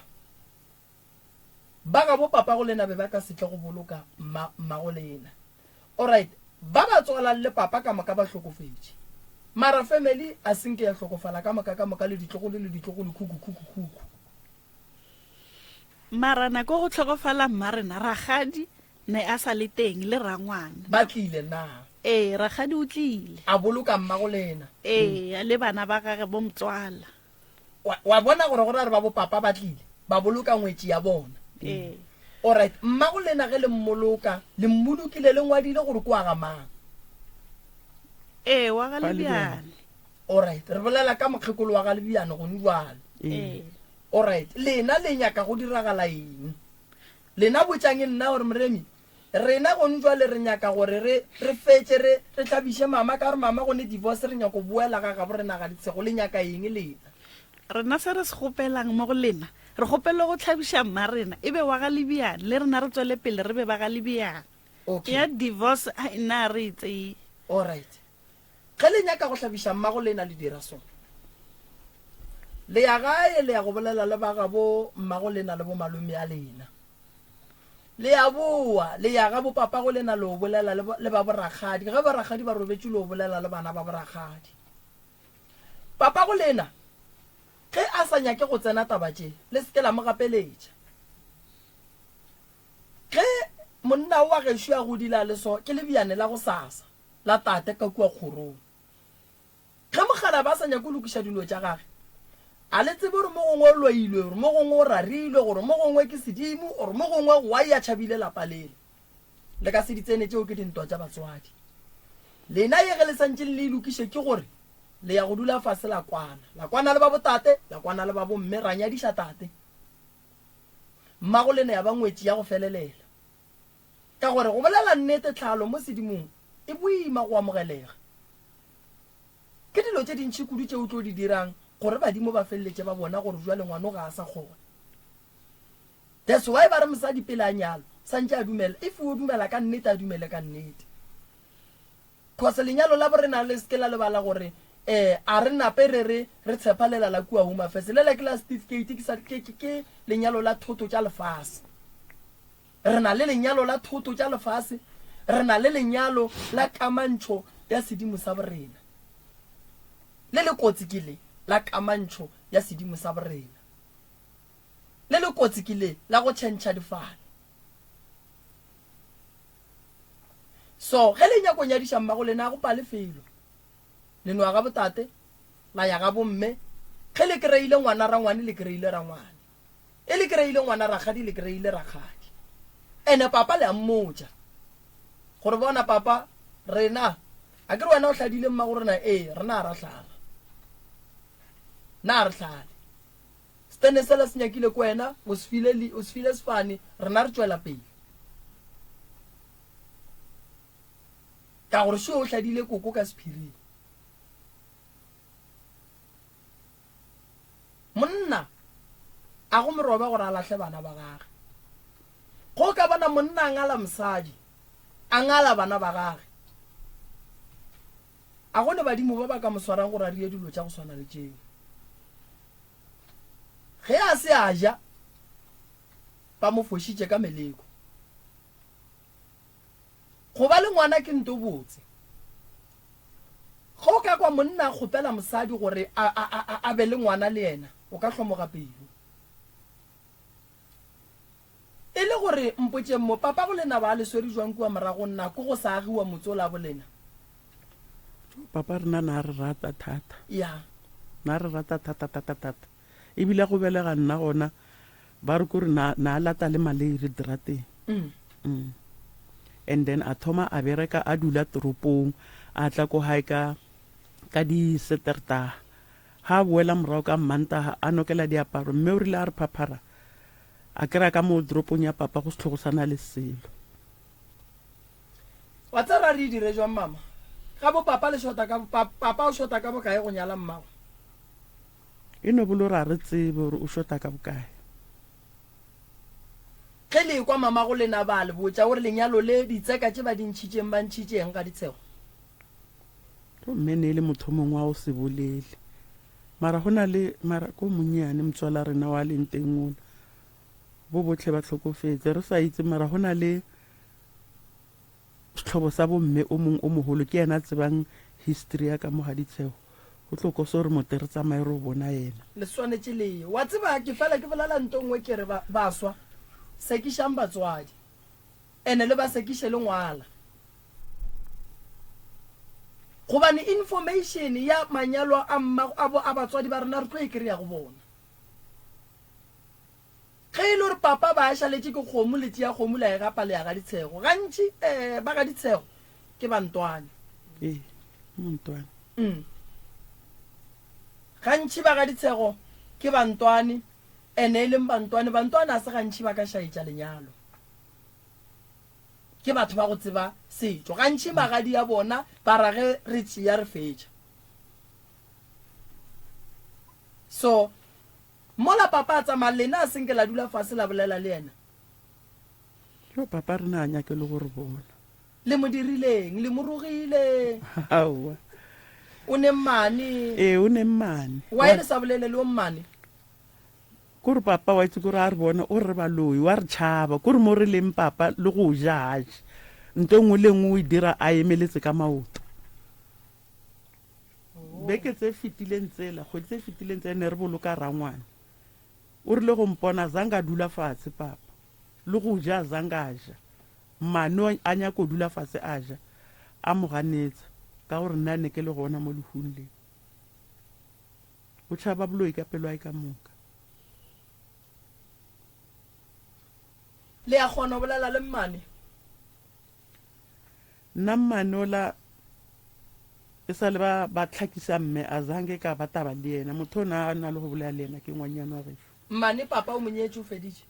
Ba gabo papago lena be ba ka se tle go boloka mma, mmago lena. Alright, ba ba tswalang le papa ka moka ba hlokofetše. Mara family a se nke ya hlokofala ka moka ka moka le ditlogolo le ditlogolo khukhu khukhu khukhu. Mara nako go hlokofala mma rena rakgadi ne a sa le teng le rangwana. Ba tlile na? Ee, rakgadi o tlile. A boloka mmago lena? Ee, le bana ba gage bo motswala. Wa, wa bona gore go ra re ba bopapa ba tlile, ba boloka ngwetši ya bona. Ee. Alright, mmago lena ge le mmoloka, le mmolokile le ngwadile gore ke wa ga mang? Ee, wa ga Lebiane. Alright, re bolela ka mokgekolo wa ga Lebiane gone jwale. Ee. Alright, lena le nyaka go diragala eng? Lena botšang nna gore Moremi, Rena gone jwale re nyaka gore re, re fetše re, re hlabiše mama ka gore mama go ne divorce re nyako boela ga gabo rena ga Ditshego. Le nyaka eng lena? Rena se re se kgopelang mo go lena, re kgopela go hlabiša mma rena e be wa ga Lebiane, le rena re tswele pele re be ba ga Lebiane. Okay. Ya divorce ai nna ga re e tseye. Alright. Ge le nyaka go hlabiša mmago lena le dira so. Le ya gae le ya go bolela le ba gabo mmago lena le bo malome a lena. Le ya boa, le ya ga bopapago lena le o bolela le, le ba borakgadi. Ge borakgadi ba robetše le o bolela le bana ba borakgadi. Papago lena ge a sa nyake go tsena taba tše, le se ke la mo gapeletša. Ge monna wa gešo a godile a le so, ke lebiane la gosasa la tate ka kua kgorong. Ge mokgalabje a sa nyake go lokiša dilo tša gage, A le tsebe gore mo gongwe o loilwe, gore mo gongwe o rarilwe, gore mo gongwe ke sedimo, gore mo gongwe why a tšhabile lapa lela. Le ka se di tsene tšeo ke dintwa tša batswadi. Lena ye ge le santše le e lokiše ke gore le ya go dula fase la kwana. La kwana le ba botate, la kwana le ba bomme, ra nyadiša tate. Mmago lena ya ba ngwetši ya go felelela. Ka gore go bolela nnete tlhalo mo sedimong e boima go amogelega. Ke dilo tše dintši kudu tše o tlo di dirang gore badimo ba feleletše ba bona gore jwale ngwano ga a sa kgona. That's why ba re mosadi pele a nyalwa santše a dumela, if o dumela ka nnete a dumele ka nnete. Cause lenyalo la borena le seke la lebala gore eh a re nape re re re tshepa lela la kua Home Affairs lela ke la certificate ke sa ke ke ke lenyalo la thoto tša lefase. Re na le lenyalo la thoto tša lefase, re na le lenyalo la kamantšho ya sedimo sa borena. Le le kotsi ke le la kamantšho ya sedimo sa borena. Le le kotsi ke le la go tšhentšha difane. So ge le nyako nyadiša mmago lena go pale felo. Le no ya ga botate, la ya ga bomme. Ge le kry-ile ngwana rangwane le kry-ile rangwane. E le kry-ile ngwana rakgadi le kry-ile rakgadi. Ene papa le a mmotša gore bona papa rena a ke re wena o hladile mmago rena ee rena a ra hlala. Na re hlale. Stene sela se nyakile ko wena o se file o se file sefane rena re tšwela pele. Ka gore šo o hladile koko ka sephiring. Monna a go mo robe gore a lahle bana ba gage. Go ka bona monna a ngala mosadi, a ngala bana ba gage. A go ne badimo ba ba ka mo swarang gore a rie dilo tša go swana le tšeo. Ge a se a ja, ba mo fošitše ka meleko. Go ba le ngwana ke nto botse. Ge o ka kwa monna a kgopela mosadi gore a, a, a, a be le ngwana le yena, o ka hlomoga pelo. E le gore, mpotšeng mo, papago lena ba le swere jwang kua morago nako go sa agiwa motse ola bolena? Papa rena na re rata thata. Ya. Na re rata thata thata thata. Ebile go belega nna gona ba re kore na na lata le maleire drateng. Mm. Mm. And then a thoma a bereka a dula toropong a tla ko hae ka ka di Satertaga. Ha a boela morago ka Mmantaga a nokela diaparo mme o rile a re phaphara a kry-a ka mo toropong ya papa go se tlhogo sa na le selo. Wa tseba re dire jwang mama? Ga bo papa le shota ka pa, papa o shota ka bokae go nyala mmago? E no bolo ra re tsebe gore o shota ka bokae. Ge le ekwa mamago lena ba le botša gore lenyalo le ditseka tše ba di ntšhitšeng ba ntšhitše eng ga ditshego? Gomme ne e le motho mongwe wa go se bolele. Mara go na le mara ko monnyane motswala rena wa leng teng ola. Bo botlhe ba tlhokofetse re sa itse mara go na le sehlobo sa bomme o mongwe o mogolo ke yena a tsebang history ya ka mo ga Ditshego. Go tlo kosa gore mote re tsamaye re o bona yena. Le swanetše le ye. Wa tseba, ke fela ke bolela nto nngwe ke re, ba, baswa, sekišang batswadi. Ene le ba sekiše le ngwala. Gobane information ya manyalo a mma, a bo, a batswadi ba rena re tlo e kry-a go bona. Ge e le gore papa ba šaletše ke kgomo, le tšea kgomo la e gapa le ya ga Ditshego. Gantši um ba ga Ditshego ke ba Ntwane. Ee, mo Ntwane. Mm. Gantši ba ga Ditshego ke ba Ntwane, ene e leng ba Ntwane, ba Ntwane a se gantši ba ka šaetša lenyalo. Ke batho ba go tseba setšo. Gantši magadi a bona ba ra ge re tšea re fetša. So Mola papa a tsamaya, lena a se nke la dula fase la bolela le yena? Yo, papa rena a nyake le go re bona. Le mo dirileng? Le mo rogile? Aowa. O ne mmane? Ee, o ne mmane. Why le sa bolele le o mmane? Kore papa wa itse kore a re bona o re baloi wa re tšhaba kore mo re leng papa le go ja a je nto e nngwe le nngwe o e dira a emeletse ka maoto. Beke tse fetileng tsela, kgwedi tse fetileng tse ne re boloka rangwane. O rile go mpona zange a dula fatshe papa. Le go ja zange a ja. Mmane a nyako dula fatshe a ja. A mo ganetsa ka gore nna ne ke le gona mo lehung le. O tšhaba boloi ka pelo ya ka moka. Le a kgona go bolela le mmane? Nna mmane ola e sa le ba ba tlhakisa mme a zange ka ba taba le yena. Motho o na a na le go bolela le yena ke ngwanyana wa gešo. Mmane papa o mo nyetše o feditše?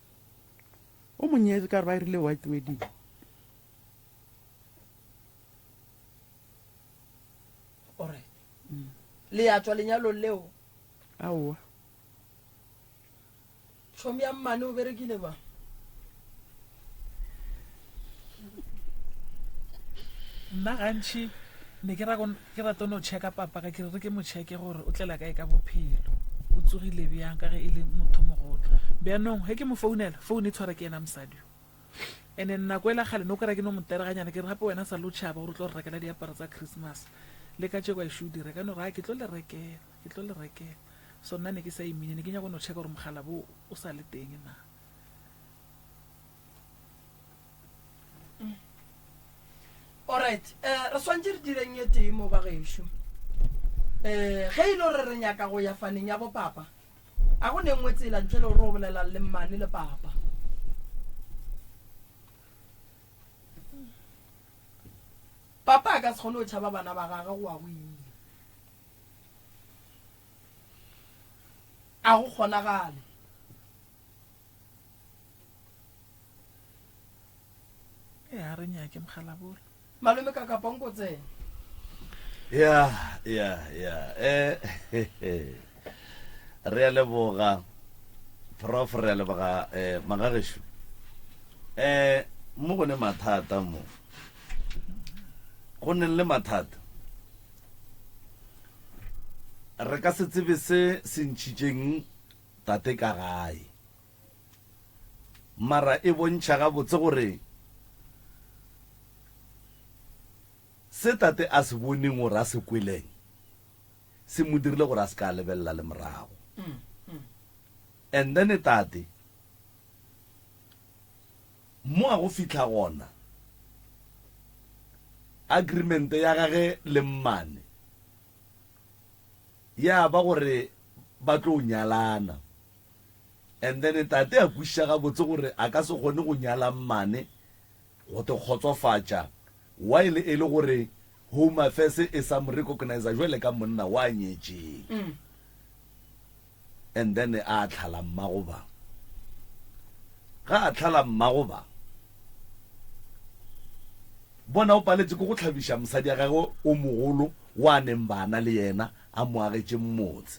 O mo nyetše ka gore ba irile white wedding. Alright. Le ya tšwa lenyalong leo? Aowa. Tšhomi ya mmane o berekile ba? Nna gantši ne ke ke rata no checka papa ka ke re ke mo checke gore o tlela kae ka bophelo o tsogile bjang ka ge e le motho mogolo bjanong ge ke mo founela foune e tshwara ke yena mosadi yo and then nako e la kgale no kry ke no mo tereganyana ke re gape wena sa lo tšhaba gore o tlo re rekela diaparo tsa christmas le ka tšeko a ešo o di reka no re a ke tlo le rekela ke tlo le rekela so nna ne ke sa imine ne ke nyako no checka gore mogala bo o sa le teng na. Alright, eh, re swantše re direng e tee mo bagešo. Eh, ge e le gore re nyaka go ya faneng ya bopapa, a go ne nngwe tsela ntle le gore o bolelang le mmane le papa. Papa a ka se kgone go tšhaba bana ba gagwe go ya go ile. A go kgonagale. Ee, a re nyake mokgalabolo. Malome Kakapa nko tsena. Ya, ya, ya. Eh, re a leboga prof, re a leboga eh, magagešo. Eh, mo go ne mathata mo. Go neng le mathata. Re ka se tsebe se se ntšhitšeng tate ka gae. Mara e bontšha gabotse gore se tate a se boneng gore a se kweleng se mo dirile gore a se ka a lebelela le morago. And then tate mo a go fihla gona agreement ya gage le mmane ya ba gore ba tlo nyalana. And then tate a kwešiša gabotse gore a ka se kgone go nyala mmane go te kgotsofatša while e le gore Home Affairs e sa mo recognize jwale ka monna wa nyetšeng. And then a tlhala mmago ba. Ga a tlhala mmago ba, bona o paletše ke go hlabiša mosadi ya gagwe o mogolo wa neng bana le yena a mo agetše motse.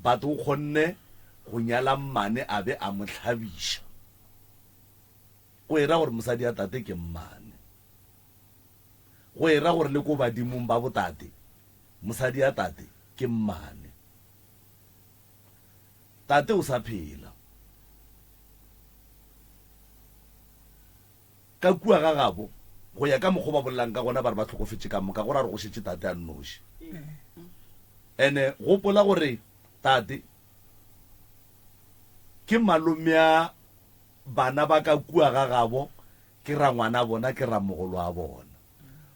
But o kgonne go nyala mmane a be a mo hlabiša. Go era gore mosadi ya tate ke mmane. Go era gore le ko badimong ba botate mosadi ya tate ke mmane. Tate o sa phela. Ka kua ga gabo, go ya ka mokgwa ba bolelang ka gona, ba re ba hlokofetše ka moka, go ra gore go šetše tate a nnoši. Ene gopola gore tate ke malomea bana ba ka kua ga gabo, ke rangwana bona, ke ramogolo wa bona.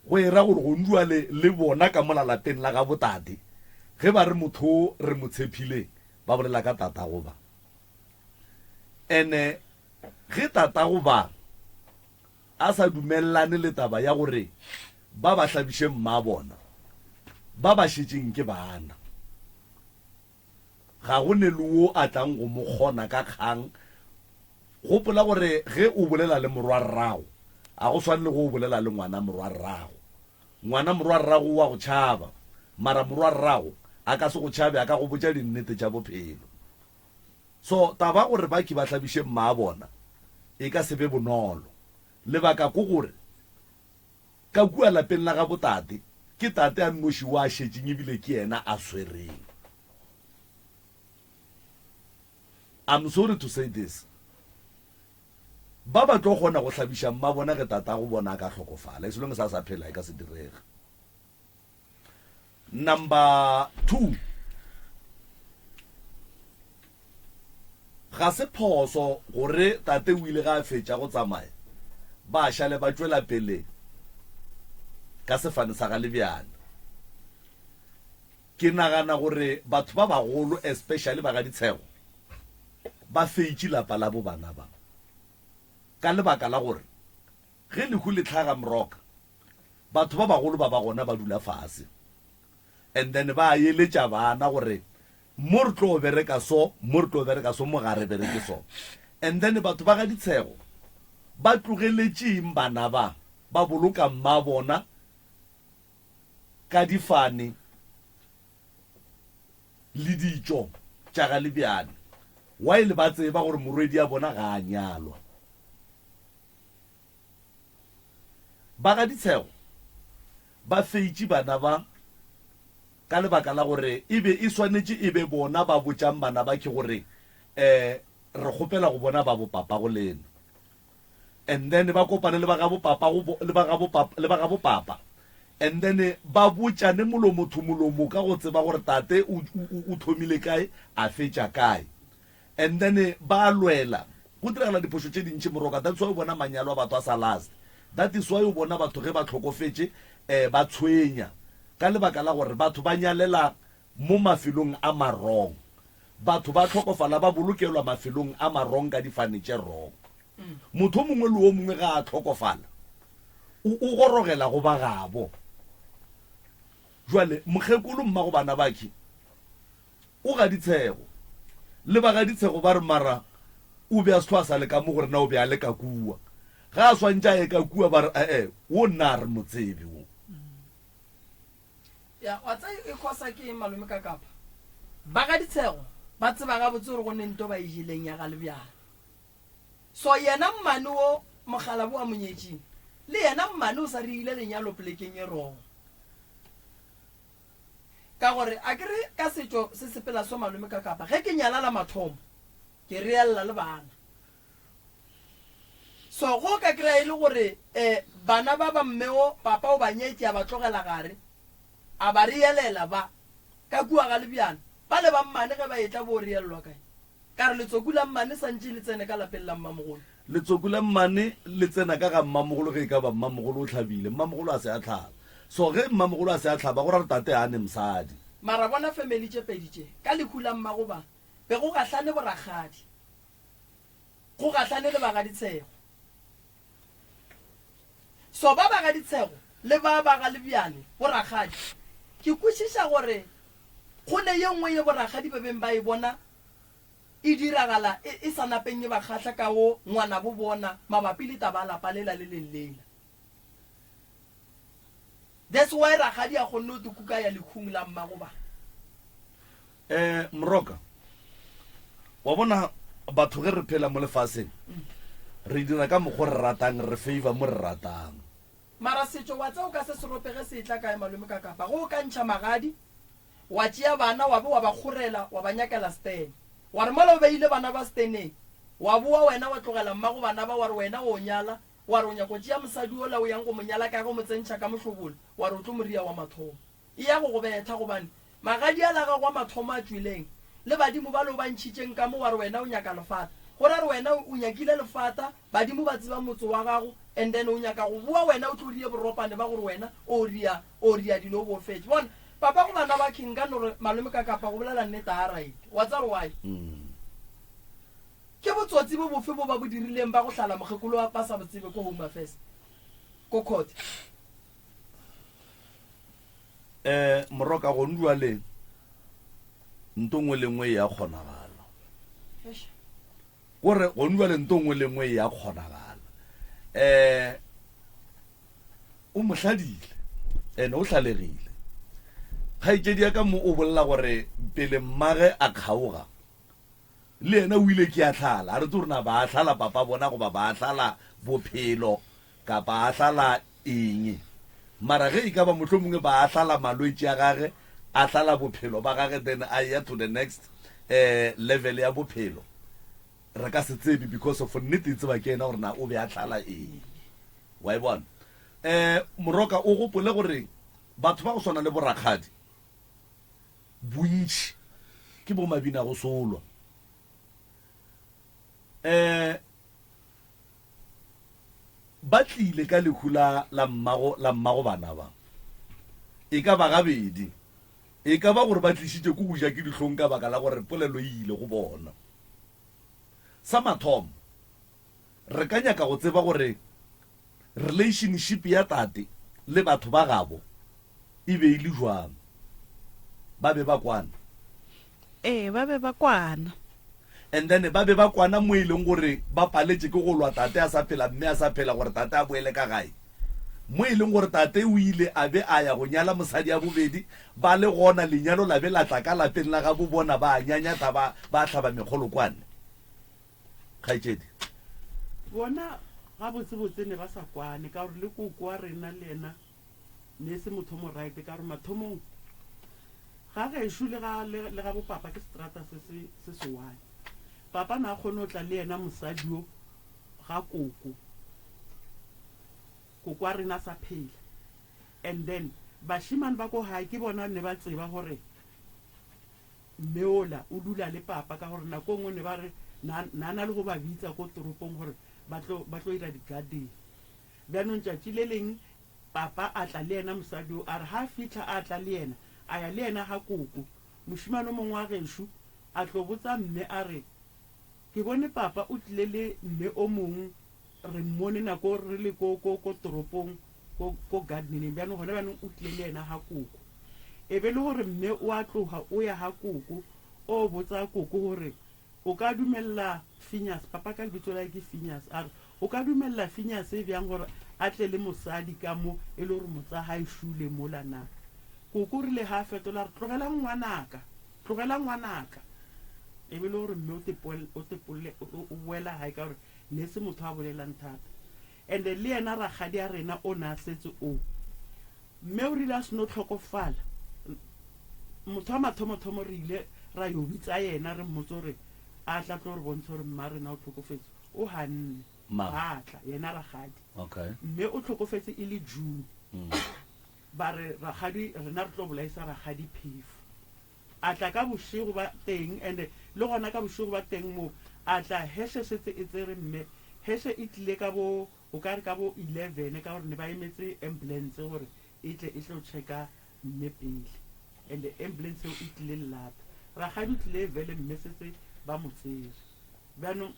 Go era gore gonjwale le bona ka mola lapeng la gabo tate, ge ba re motho o re mo tshephileng, ba bolela ka tatago ba. Ene Ge tatago ba a sa dumelelane le taba ya gore ba ba hlabiše mmabona, ba ba šetšeng ke bana. Ga go ne le wo a tlang go mo kgona ka kgang. Gopola gore ge o bolela le morwarrago, ga go swane le ge o bolela le ngwana morwarrago. Ngwana morwarrago o a go tšhaba, mara morwarrago a ka se go tšhabe, a ka go botša dinnete tša bophelo. So taba gore baki ba hlabiše mma bona e ka se be bonolo. Lebaka ko gore ka kua lapeng la gabo tate, ke tate a nnoši wa šetšeng ebile ke yena a swereng. I'm sorry to say this. Ba ba tlo kgona go hlabiša mma bona ge tatago bona a ka hlokofala. As long as a sa phela e ka se direge. Number 2, ga se phoso gore tate o ile ga a fetša go tsamaya ba šale ba tšwela pele ka sefane sa ga Lebjana. Ke nagana gore batho ba bagolo especially ba ga Ditshego ba feitše lapa la bo bana ba ka lebaka la gore ge lehu le hlaga mroka batho ba bagolo ba ba gona ba dula fase and then ba eletša bana gore mo re tlo bereka so, mo re tlo bereka so, mo ga re bereke so. And then batho ba ga Ditshego ba tlogeletše eng bana ba ba boloka mma bona ka difane le ditšo tša ga Lebjane while ba tseba gore morwedi ya bona ga a nyalwa. Ba ga Ditshego ba feitše bana ba ka lebaka la gore e be e swanetše e be bona ba botšang bana ba ke gore um re kgopela go bona ba bo papago lena. And then ba kopane le ba gabo papa go le ba gabo papa le ba gabo papa and then ba botšane molomo to molomo ka go tseba gore tate o o o thomile kae a fetša kae and then ba lwela go diragala diphošo tše dintši moroka that's why o bona manyalo a batho a sa last that is why o bona batho ge ba hlokofetše eh ba tshwenya ka lebaka la gore batho ba nyalela mo mafelong a ma wrong. Batho ba hlokofala ba bolokelwa mafelong a ma wrong ka difane tše wrong. Motho o mongwe le o mongwe ga a hlokofala o, o gorogela go ba gabo. Jwale mokgekolo mmago bana bakhe o ga Ditshego le ba ga Ditshego ba re mara o be a se hlwa a sa le ka mo go rena o be a le ka kua. Ga a swantše a ye ka kua ba re ee wo nna a re mo tsebe wo. Ya, wa tseba e khosa ke eng malome ka kapa? Ba ga Ditshego ba tseba gabotse gore go ne nto ba e jeleng ya ga Lebjana. So yena mmane wo mokgalabo wa monyetšing le yena mmane o sa reile lenyalo polekeng e wrong. Ka gore a ke re ka setšo se sepela so malome ka kapa ge ke nyala la mathomo ke reella le bana. So go ka kry-a e le gore um bana ba ba mme wo papa o ba nyetše a ba tlogela gare, a ba reelela ba ka kua ga Lebjana, bale ba mmane ge ba etla bo reellwa kae? Ka re letsoku la mmane sa ntše le tsene ka lapeng la mmamogolo. Letsoku la mmane le tsena ka ga mmamogolo ge e ka ba mmamogolo o hlabile, mmamogolo a se a hlaba. So ge mmamogolo a se a hlaba go ra gore tate ga a ne mosadi. Mara bona family tše pedi tše, ka lehu la mmago ba be go gahlane borakgadi. Go gahlane le ba ga Ditshego. So ba ba ga Ditshego le ba ba ga Lebjane, bo rakgadi, ke kwešiša gore go ne ye nngwe ye bo rakgadi ba beng ba e bona e diragala e, e sa napeng e ba kgahla ka wo ngwanabo bona mabapi le taba ya lapa lela le leng lela. That's why rakgadi a kgonne go te kuka ya lekhung la mmago ba. Eh, Moroka, wa bona batho ge re phela mo lefaseng, re dira ka mokgo re ratang, re favor mo re ratang. Mara setšo wa tseba o ka se se rope ge se etla kae malome ka kapa ge o ka ntšha magadi wa tšea bana wa be wa ba kgorela wa ba nyakela stene wa re mola o beile bana ba steneng wa boa wena wa tlogela mmago bana ba wa re wena o nyala Wa re o nyaka go tšea mosadi wola o yang go mo nyala ka ge o mo tsentšha ka mohlobolo, wa re o tlo mo ria wa mathomo. E ya go go betha gobane magadi ala a gago a mathomo a tšweleng, le badimo bale o ba ntšhitšeng ka mo, wa re wena o nyaka lefata. Go ra re wena o nyakile lefata, badimo ba tseba motse wa gago, and then o nyaka go boa wena o tlo rie boropane ba gore wena o ria, o ria dilo o bo fetše. Bona, papa go bana ba king nka no re malome ka kapa go bolela nnete a right. Wa tseba gore why? Ke botsotsi bo bofe bo ba bo dirileng ba go hlala mokgekolo wa ba sa bo tsebe ko Home Affairs ko court? Eh moroka gone jwale nto nngwe le nngwe e ya kgonagala. Eish. Kore gone jwale nto nngwe le nngwe e ya kgonagala. Eh o mo hladile ene o hlalegile. Kgaetšedi ya ka mo o bolela gore pele mmage a kgaoga Le yena o ile ke a hlala. A re tsebe gore na ba hlala papa bona goba ba hlala bophelo kapa a hlala eng. Mara ge e ka ba mohlomongwe ba hlala malwetši a gage, a hlala bophelo ba gage then a eya to the next eh, level ya bophelo, re ka se tsebe because of nnete e tseba ke yena gore na o be a hlala eng. Wa e bona? Eh, Moroka o gopole gore batho ba go swana le borakgadi, Bontši ke bo mabina go solwa. Um ba tlile ka lehu la la mmago la mmago bana ba. E ka ba gabedi. E ka ba gore ba tlišitše ke go ja ke dihlong ka baka la gore polelo e ile go bona. Sa mathomo, re ka nyaka go tseba gore relationship ya tate le batho ba gabo e be e le jwang. Ba be ba kwana? Ee, ba be ba kwana. And then ba be ba kwana mo e leng gore ba paletše ke go lwa tate a sa phela mme a sa phela gore tate a boele ka gae. Mo e leng gore tate o ile a be a ya go nyala mosadi ya bobedi ba le gona lenyalo la be la tla ka lapeng la gabo bona ba a nyanyatha ba ba hlaba mekgolokwane. Kgaetšedi. Bona gabotsebotse ne ba sa kwane ka gore le koko wa rena le yena ne e se motho o mo right ka gore mathomong ga gešo le ga le, le ga bopapa ke seterata se se se se one. Papa na a kgone go tla le yena mosadi yo ga koko. Koko wa rena a sa phela. And then bashimane ba ko gae ke bona ne ba tseba gore mme ola o dula le papa ka gore nako e nngwe ne ba re na na na le go ba bitsa ko toropong gore ba tlo ba tlo ira di-garden. Bjanong tšatši le leng papa a tla le yena mosadi o a re ha a fihla a tla le yena a ya le yena ga koko. Mošemane o mongwe wa gešo a tlo botsa mme a re ke bone papa o tlile le mme o mong re mmone nako re le ko ko ko toropong ko ko gardeneng bjanong gona bjanong o tlile le yena ga koko. E be le gore mme o a tloga o ya ga koko o botsa koko gore O ka dumelela Phineas, papa ka lebitso la ke Phineas, a re, o ka dumelela Phineas bjang gore a tle le mosadi ka mo e le gore motsa ga e šule mola na? Koko o rile ga a fetola a re, Tlogelang ngwanaka, tlogela ngwanaka. E be le gore mme o tepoel, o tepolle, o, o boela gae ka gore ne e se motho a bolelang thata. And-e le yena rakgadi a rena o ne a setse o. Mme o rile a seno hlokofala, motho wa mathomothomo re ile ra yo bitsa yena re mmotse gore a tla tlo re bontsha gore mma rena o hlokofetse. O ganne. Mang? Ga tla, yena rakgadi. Okay. Mme o hlokofetse e le June. Ba re rakgadi, rena re tlo bolaisa rakgadi phefo. A tla ka bošego ba teng, and-e le gona ka bošego ba teng moo, a tla heshe setse e tsere mme. Heshe e tlile ka bo, o ka re ka bo 11 ka gore ne ba emetse ambulance gore e tle e tlo checka mme pele. And-e ambulance eo e tlile lata. Rakgadi o tlile vele mme setse ba mo tsere. Bjanong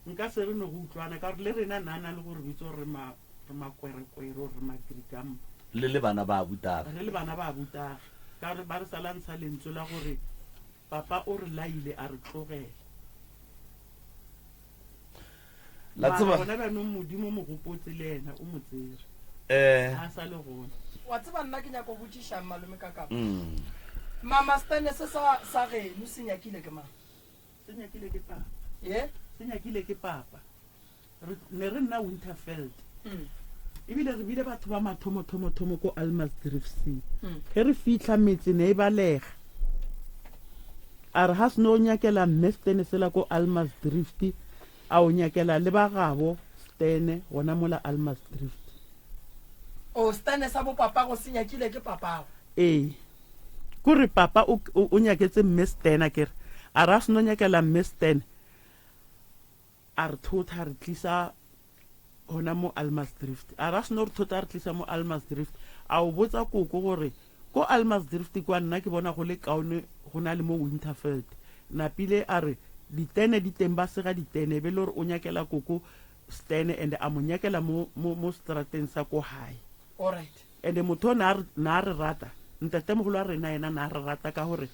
nka se re ne go utlwana ka gore le rena na na le go re bitsa gore re ma, re makwerekwere or re magrigampa. Le le bana ba abutage. Re le bana ba abutage ka gore ba re sa la ntsha lentswe la gore papa o re laile a re tlogela. La Mara tseba. gona bjanong Modimo o mo gopotse le yena o mo tsere. Eh. Ga a sa le gona. Wa tseba nna ke nyaka go botšišang malome Kakapa. Mm. Mama Stene se sa sa geno se nyakile ke mang? Se nyakile ke papa. Ye? Se nyakile ke papa. Re ne re nna Winterveld. Ebile re bile batho ba mathomo-thomo-thomo ko Almasdrift C. Ge re fihla metse ne e balega. A re ga se no nyakela mme Stene sela ko Almasdrift, a o nyakela le ba gabo Stene gona mola Almasdrift. O Stene sa bo papago se nyakile ke papago. Ee. Kore papa o, o, o nyaketse mme Stan akere. A re a seno nyakela mme Stan, a re thotha a re tlisa gona mo Almasdrift. A re a seno re thotha a re tlisa mo Almasdrift, a o botsa koko gore ko Almasdrift kwa nna ke bona go le kaone go na le mo Winterveld. Napile a re ditene di teng ba sega ditene e be le gore o nyakela koko Stan and a mo nyakela mo, mo, mo strateng sa ko gae. Alright. Ene motho o na a na a re rata, ntatemogolo wa rena yena na a re rata ka gore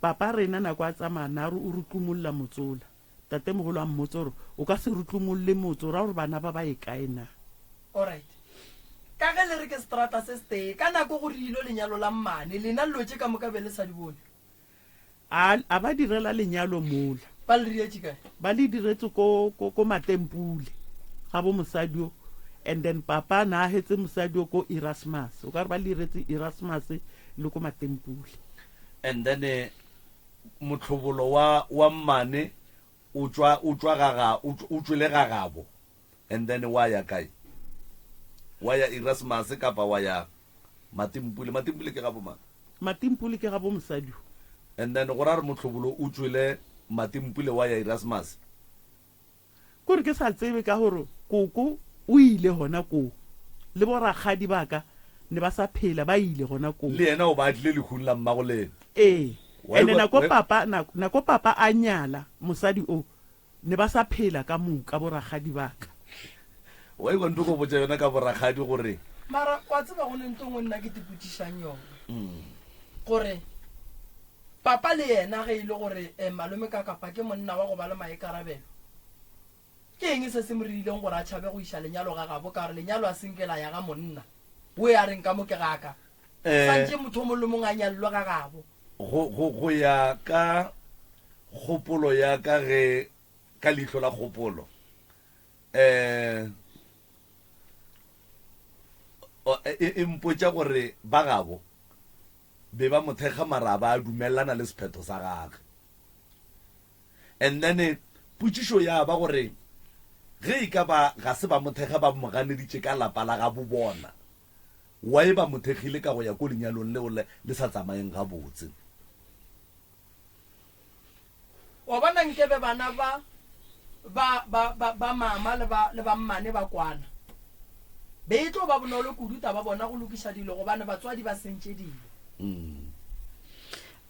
papa rena nako a tsamaya na re o rutlumolla motsola. Tatemogolo a mmotsa gore o ka se rutlumolle motse o ra gore bana ba ba ye kae na? Alright. Ka ge le re ke seterata se setee, ka nako go rilwe lenyalo la mmane, lena llo tše ka moka be le sa di bone? A, a ba direla lenyalo mola. Ba le diretše kae? Ba le diretse ko, ko, ko Matempule, ga bo mosadi o. And then papa na a hetse mosadi o ko Erasmus. O ka re ba le diretse Erasmus le ko Matempule. And then eh, mohlobolo wa, wa mmane o tšwa, o tšwa ga ga, o tšwele ga gabo. And then wa ya kae? Wa ya Erasmus kapa wa ya Matimpule? Matimpule ke ga bo mang? Matimpule ke ga bo mosadi o. And then go ra re mohlobolo o tšwele Matimpule wa ya Erasmus? Kore ke sa tsebe ka gore koko o ile gona koo le bo rakgadi ba ka. Ne ba sa phela, ba ile gona koo. Le yena o ba tlile lehung la mmago lena. Ee. Wa Ene ikwa, nako wa. papa, nako, nako papa a nyala mosadi o, ne ba sa phela ka moka borakgadi ba ka. Wa ikwa nto go botša yona ka borakgadi gore. Mara wa tseba go ne nto ngwe nna ke tipotšišang yona gore papa le yena ge e le gore eh, malome ka kapa ke monna wa go ba le maikarabelo Ke eng se se mo riileng gore a tšhabe go iša lenyalo ga gabo? Ka gore lenyalo a se nke la ya ga monna o e a reng ka mo ke ga ka. Swantše motho o mongwe le mongwe a nyalelwe ga gabo. Go, go, go ya ka kgopolo ya ka ge, ka leihlo la kgopolo, um e, e mpotša gore ba gabo be ba mo thekga mara a ba a dumelelana le sephetho sa gage. And then potšišo ya ba gore ge e ka ba ga se ba mo thekga ba mo ganeditše ka lapa la gabo bona, why ba mo thekgile ka go ya ko lenyalong leo le le sa tsamayeng gabotse? Wa bona nkebe bana ba ba ba ba ba mama le ba le ba mmane ba kwana. Be e tlo ba bonolo kudu taba bona go lokiša dilo gobane batswadi ba sentše dilo.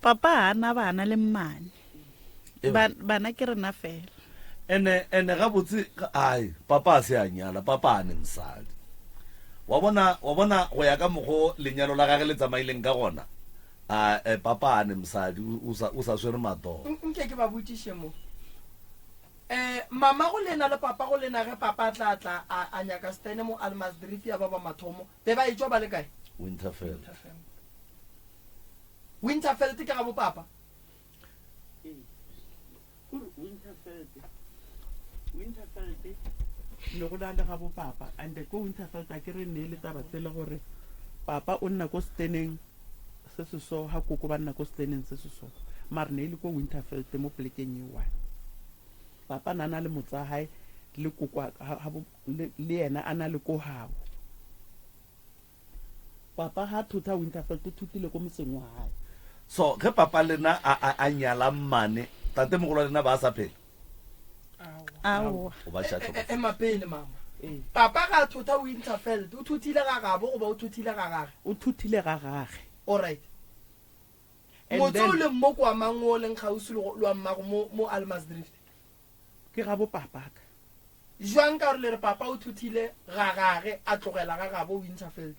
Papa ga a na bana le mmane. Ba, bana ke rena fela. Ene, ene gabotse, ai, papa a se a nyala, papa a ne mosadi. Wa bona, wa bona go ya ka mokgo lenyalo la gage le tsamaileng ka gona, a, eh, papa a ne mosadi, o, o sa, o sa swere matsogo. Nke ke ba botšiše mo. Eh, mama go lena le papa go lena ge papa a tla tla a, a nyaka stene mo Almasdrift ya ba ba mathomo, be ba etšwa ba le kae? Winterfell. Winterfeld ke ga bo papa. Ee. Kore Winterfeld, Winterfeld ne go na le ga bo papa and ko Winterfeld a ke re ne le taba tsele gore papa o nna ko steneng se se so ha koko ba nna ko steneng se se so mare ne e le ko Winterfeld mo plekeng e one papa na na le motsa hae le koko le yena a na le ko habo Papa ga thotha Winterfeld o thotile ko motseng wa gae. So ge papa lena a, a, a nyala mmane, tatemogolo wa lena ba a sa phela? Aowa. O ba šatla E- e- Ema pele mama. Papa ga a thotha Winterfeld, o thothile ga gabo goba o thothile ga gage? O thothile ga gage. Alright. And Motse o then- leng mo ke wa mang o leng kgauswi le go- le wa mmago mo, mo Almasdrift? Ke gabo papaka. Jwang ka gore le re papa o thuthile ga gage a tlogela ga gabo Winterfeld.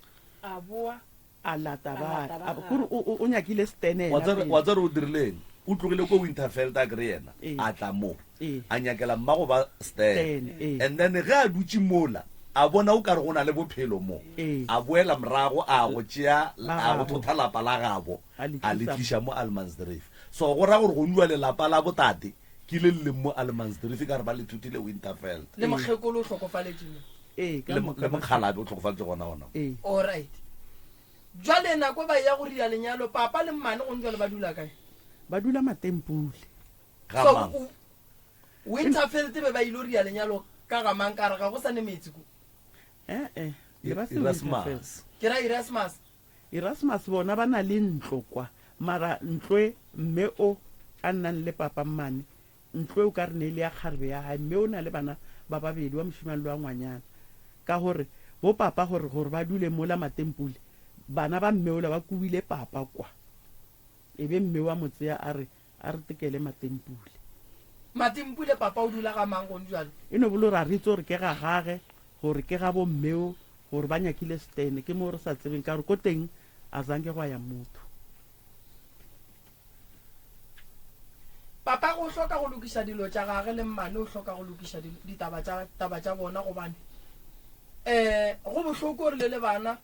A boa. A lata A ba lata ba a kore o o o nyakile stene Wa yena tseba pele. wa tseba o dirileng? O tlogile ko Winterfeld a kere yena Ee. a tla mo Ee. a nyakela mmago ba stene. Stene, ee. And then ge a dutše mola a bona o kare go na le bophelo mo Ee. a boela morago a go tšea Ba a go gabo. thotha lapa la gabo A le a le tlisa tliša mo Allemansdrift. So go ra gore go nua lelapa la botate Ke le le leng mo Allemansdrift ka re ba le thuthile Winterveld. Le mokgekolo o hlokofaletše mo. Ee, ka Le moka le ba mokgalabje o hlokofaletše gona gona mo. Ee. Alright. Jwale nako ba eya go ria lenyalo, papa le mmane gone jwale ba dula kae? Ba dula Matempule. Ga So mang? o Winterveld be ba ilo ria lenyalo ka ga mang ka re ga go sa ne metsi ko? Eh-eh, ne ba se Winterveld. Erasmus. Ke ra Erasmus. Erasmus bona ba na le ntlo kwa, mara ntlo e mme o a nnang le papa mmane, ntlo e o ka re ne e le ya kgarebe ya hae, mme o na le bana ba babedi, wa mošemane le wa ngwanyana. Ka gore bo papa gore, gore ba dule mola Matempule, bana ba mme ola ba kubile papa kwa. E be mme wa mo tsea a re a re tekele Matempule. Matempule papa o dula ga mang gone jwale? E no bolo ra re itse gore ke ga gage, gore ke ga bo mme o, gore ba nyakile stene, ke mo re sa tsebeng ka gore ko teng a zange gwa ya motho. Papa o hloka go lokiša dilo tša gage le mmane o hloka go lokiša ditaba tša taba tša bona gobane um go bohloko gore le le bana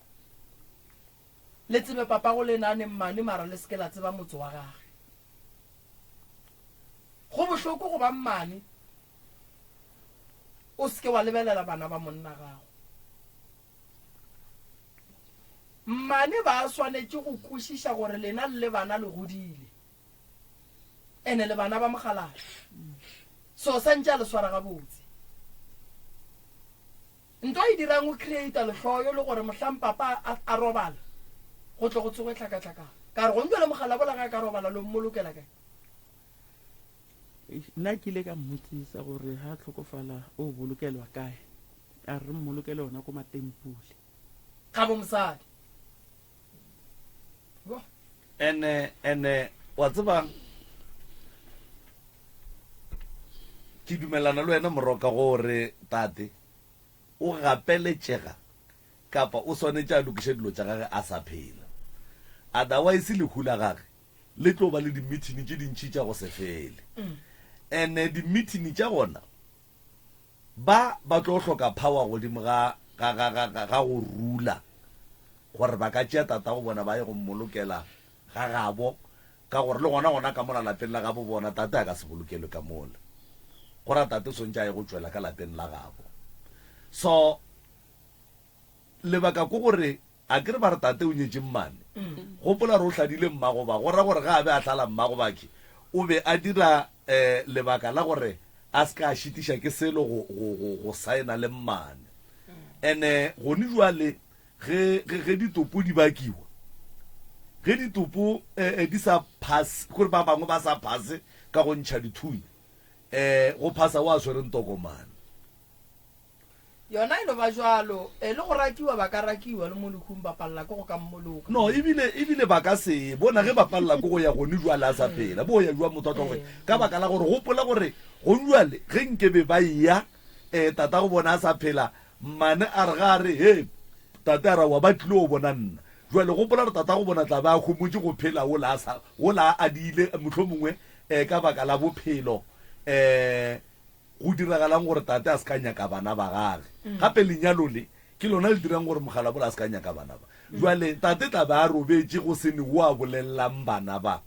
le tsebe papago lena a ne mmane mara le seke la tseba motse wa gage. Go bohloko go ba mmane o seke wa lebelela bana ba monna gago. Mmane ba swanetše go kwešiša gore lena le le bana le godile ene le bana ba mokgalabje so santše a le swara gabotse. Nto e dirang o creata lehloyo le gore mohlang papa a, a robala go tle go tsoge tlhakatlhakano. Ka re gong bjale mogalabola ge a ka robala lo mmolokela kae? Eish, nna ke ile ka mmotsisa gore ha a hlokofala o bolokelwa kae, a re re mmolokele gona ko Matempule. Gabo mosadi. Ene, ene, wa tseba, ke dumelana le wena Moroka gore tate o gapeletšega kapa o swanetše a lokiše dilo tša gage a sa phela. Otherwise lehu la gage le tlo ba le dimithini tše dintši tša go se fele. Ene dimithini tša gona Ba ba tlo hloka power godimo ga, ga, ga, ga, ga, ga go rula, gore ba ka tšea tatago bona ba ye go mmolokela ga gabo, ka gore le gona gona ka mola lapeng la gabo bona tate a ka se bolokelwe ka mola. Go ra tate o swantše a ye go tšwela ka lapeng la gabo. So, Lebaka ke gore a ke re ba re tate o nyetše mmane. Gopola gore o hladile mmagoba, go ra gore ge a be a hlala mmagobakhe o be a dira um lebaka la gore a se ka a šitiša ke selo go, go, go, go saena le mmane. Ene gone jwale ge, ge, ge ditopo di bakiwa, ge ditopo eh, di sa phase, gore ba bangwe ba sa phase ka go ntšha dithunya, um go phasa o a swereng tokomane. Yona e no ba bjalo. E le go rakiwa, ba ka rakiwa, le mo lehung ba palela ke go ka mmoloka. No, ebile, ebile ba ka se ye. Bona ge ba palela ke go ya gone bjale a sa phela. Bo ya bjang motho a tlo go ya? Ka baka la gore, gopola gore gone bjale ge nke be ba eya, eh, tatago bona a sa phela, mmane a re ga a re, He, tate a re, aowa, ba tlile go bona nna. Bjale gopola gore tatago bona tla be a homotše go phela wola a sa, wola a diile, mohlomongwe, eh, ka baka la bophelo, eh, Go diragalang gore tate a se ka nyaka bana ba gage? Gape lenyalo le ke lona le dirang gore mokgalabole a se ka nyaka bana ba. Jwale tate tla be a robetše go se ne wo a bolelelang bana ba.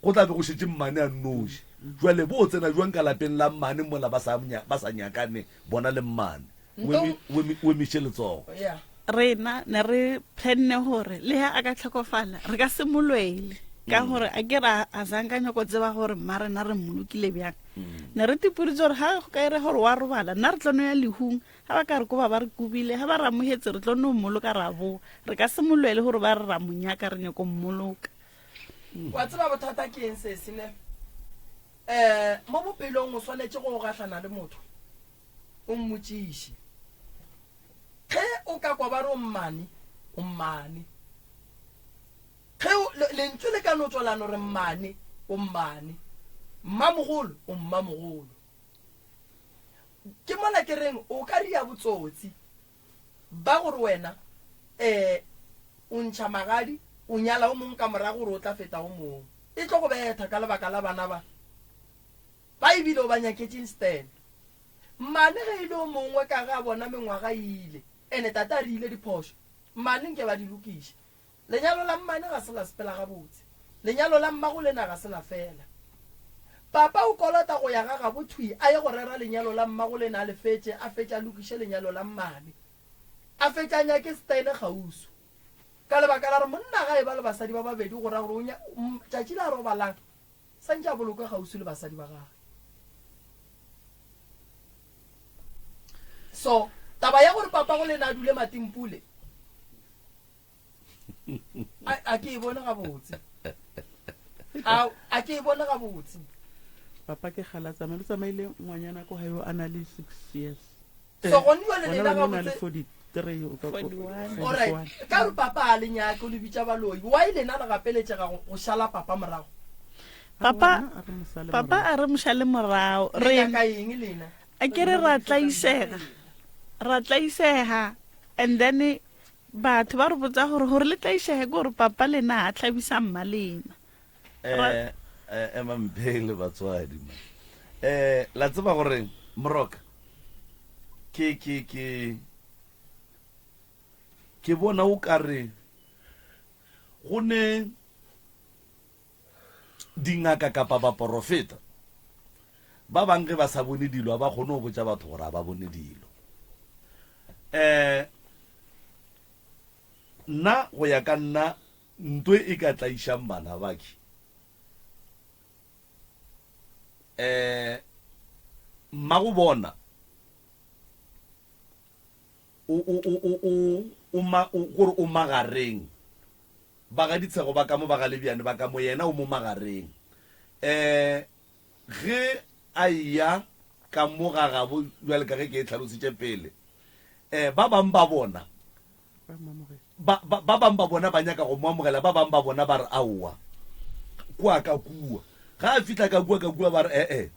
Go tla be go šetše mmane a nnoši. Jwale bo tsena jwang ka lapeng la mmane mola ba sa, ba sa nyakane bona le mmane? O emiše letsogo. Rena ne re planne gore le ha a ka tlhokofala re ka se mo lwele ka gore a ke ra a zanka nyoko tseba gore mma rena re mmolokile bjang. Ne re tipoditse gore ga go ka ira gore wa robala nna re tlo no ya lehung, ga ba ka re koba ba re kubile, ga ba re amogetse re tlo no mmoloka ra boa. Re ka se mo lwele gore ba re ra mo nyaka re nyoko mmoloka. Wa tseba bothata ke eng sesi ne? Um mo bophelong o swanetše go gahlana le motho o mmotšiše. Ge o ka kwa ba re o mmane, o mmane. Ge o, le, lentšu le ka no tšwa la no re mmane, o mmane. Mmamogolo, o mmamogolo. Ke mola ke reng o ka ria botsotsi ba gore wena eh o ntšha magadi o nyala o mong ka morago gore o tla feta o mong. E tlo go betha ka lebaka la bana ba. Ba ebile o ba nyaketše instead. Mmane ge e le o mongwe ka ge a bona mengwaga e ile, ene tate a riile diphošo, mmane nke ba di lokiše. Lenyalo la mmane ga se la sepela gabotse. Lenyalo la mmago lena ga se la fela. Papa o kolota go ya ga gabo thwi a ye go rera lenyalo la mmago lena a le fetše, a fetše a lokiše lenyalo la mmane. A fetše a nyake Stene kgauswi. Ka lebaka la gore monna ga e ba le basadi ba babedi go ra gore o nya, tšatši la robalang Santše a bolokwe kgauswi le basadi ba gagwe. So, taba ya gore papago lena a dule Matimpule, a, a ke e bone gabotse. A, a ke e bone gabotse. Papa ke kgale a tsamaile, o tsamaile ngwanyana ko gae a na le 6 years. So gone jwale Gona lena bjale o na le gabotse 43 o ka- o- 41. Alright, 41. ka gore papa a le nyake o le bitša baloi, why lena le gapeletšega go, go šala papa morago? Papa, Wena a re mo sale papa morago. a re mo šale morago. Le Re nyaka eng lena? a ke re ra tlaisega, ra tlaisega and then batho ba re botsa gore gore le tlaisege ke gore papa lena a tlhabisa mma lena. Ra- Eh, eh, emang pele batswadi man. Eh, la tseba gore Moroka ke ke ke ke bona o ka re go ne dingaka kapa baporofeta ba bang ge ba sa bone dilo a ba kgone go botša batho gore a ba bone dilo. Eh, nna go ya ka nna Nto e ka tlaišang bana ba ke eh mmago bona o o o o o o ma o gore o magareng ba ga Ditshego ba ka mo ba ga Lebjane ba ka mo yena o mo magareng eh ge a eya ka mo ga gabo bjale ka ge ke e tlhalositše pele eh ba bang ba bona Ba, ba, ba bang ba bona ba nyaka go mo amogela, ba bang ba bona ba re aowa. kua ka kua. Ga a fihla ka kua ka kua ba re e-e,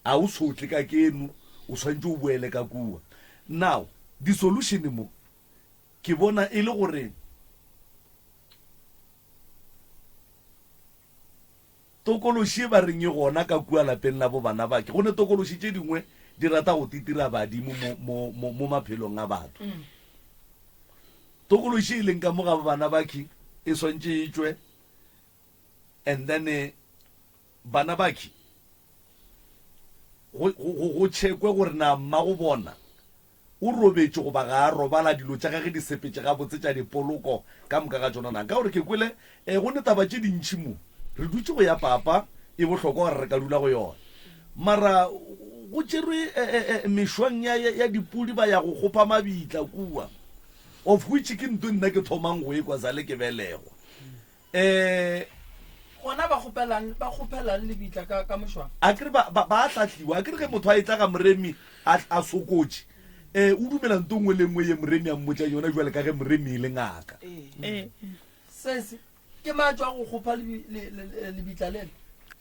a o sotle ka keno, o swanetše o boele ka kua. Now, di-solution mo ke bona e le gore Tokološi e ba reng e gona ka kua lapeng la bo bana ba ke, go ne tokološi tše dingwe di rata go titira badimo mo, mo, mo, mo maphelong a batho. Tokološi e leng ka mo ga bo bana ba ke e swantše e tšwe and then eh, bana ba ke go, go, go, go tšhekwe gore na mmago bona O robetše goba ga a robala, dilo tša gage di sepetše gabotse tša dipoloko ka moka ga tšona na? Ka gore ke kwele e, go ne taba tše dintši mo. Re dutše go ya papa, e bohlokwa gore re ka dula go yona. Mara go tšerwe e, e, e, mešwang ya, ya, ya dipudi ba ya go kgopha mabitla kua, of which ke nto nna ke thomang go e kwa sale ke belegwa. Eh. Gona ba kgopelang, ba kgopelang lebitla ka, ka mošwang? A ke re ba, ba, ba a hlahliwa. A ke re ge motho a etla ga moremi a, a sokotše, eh, o dumela nto nngwe le nngwe ye moremi a mmotšang yona bjale ka ge moremi e le ngaka. Ee. Sesi, ke mang a tšwa go kgopha lebi, le, le, le, lebitla lela?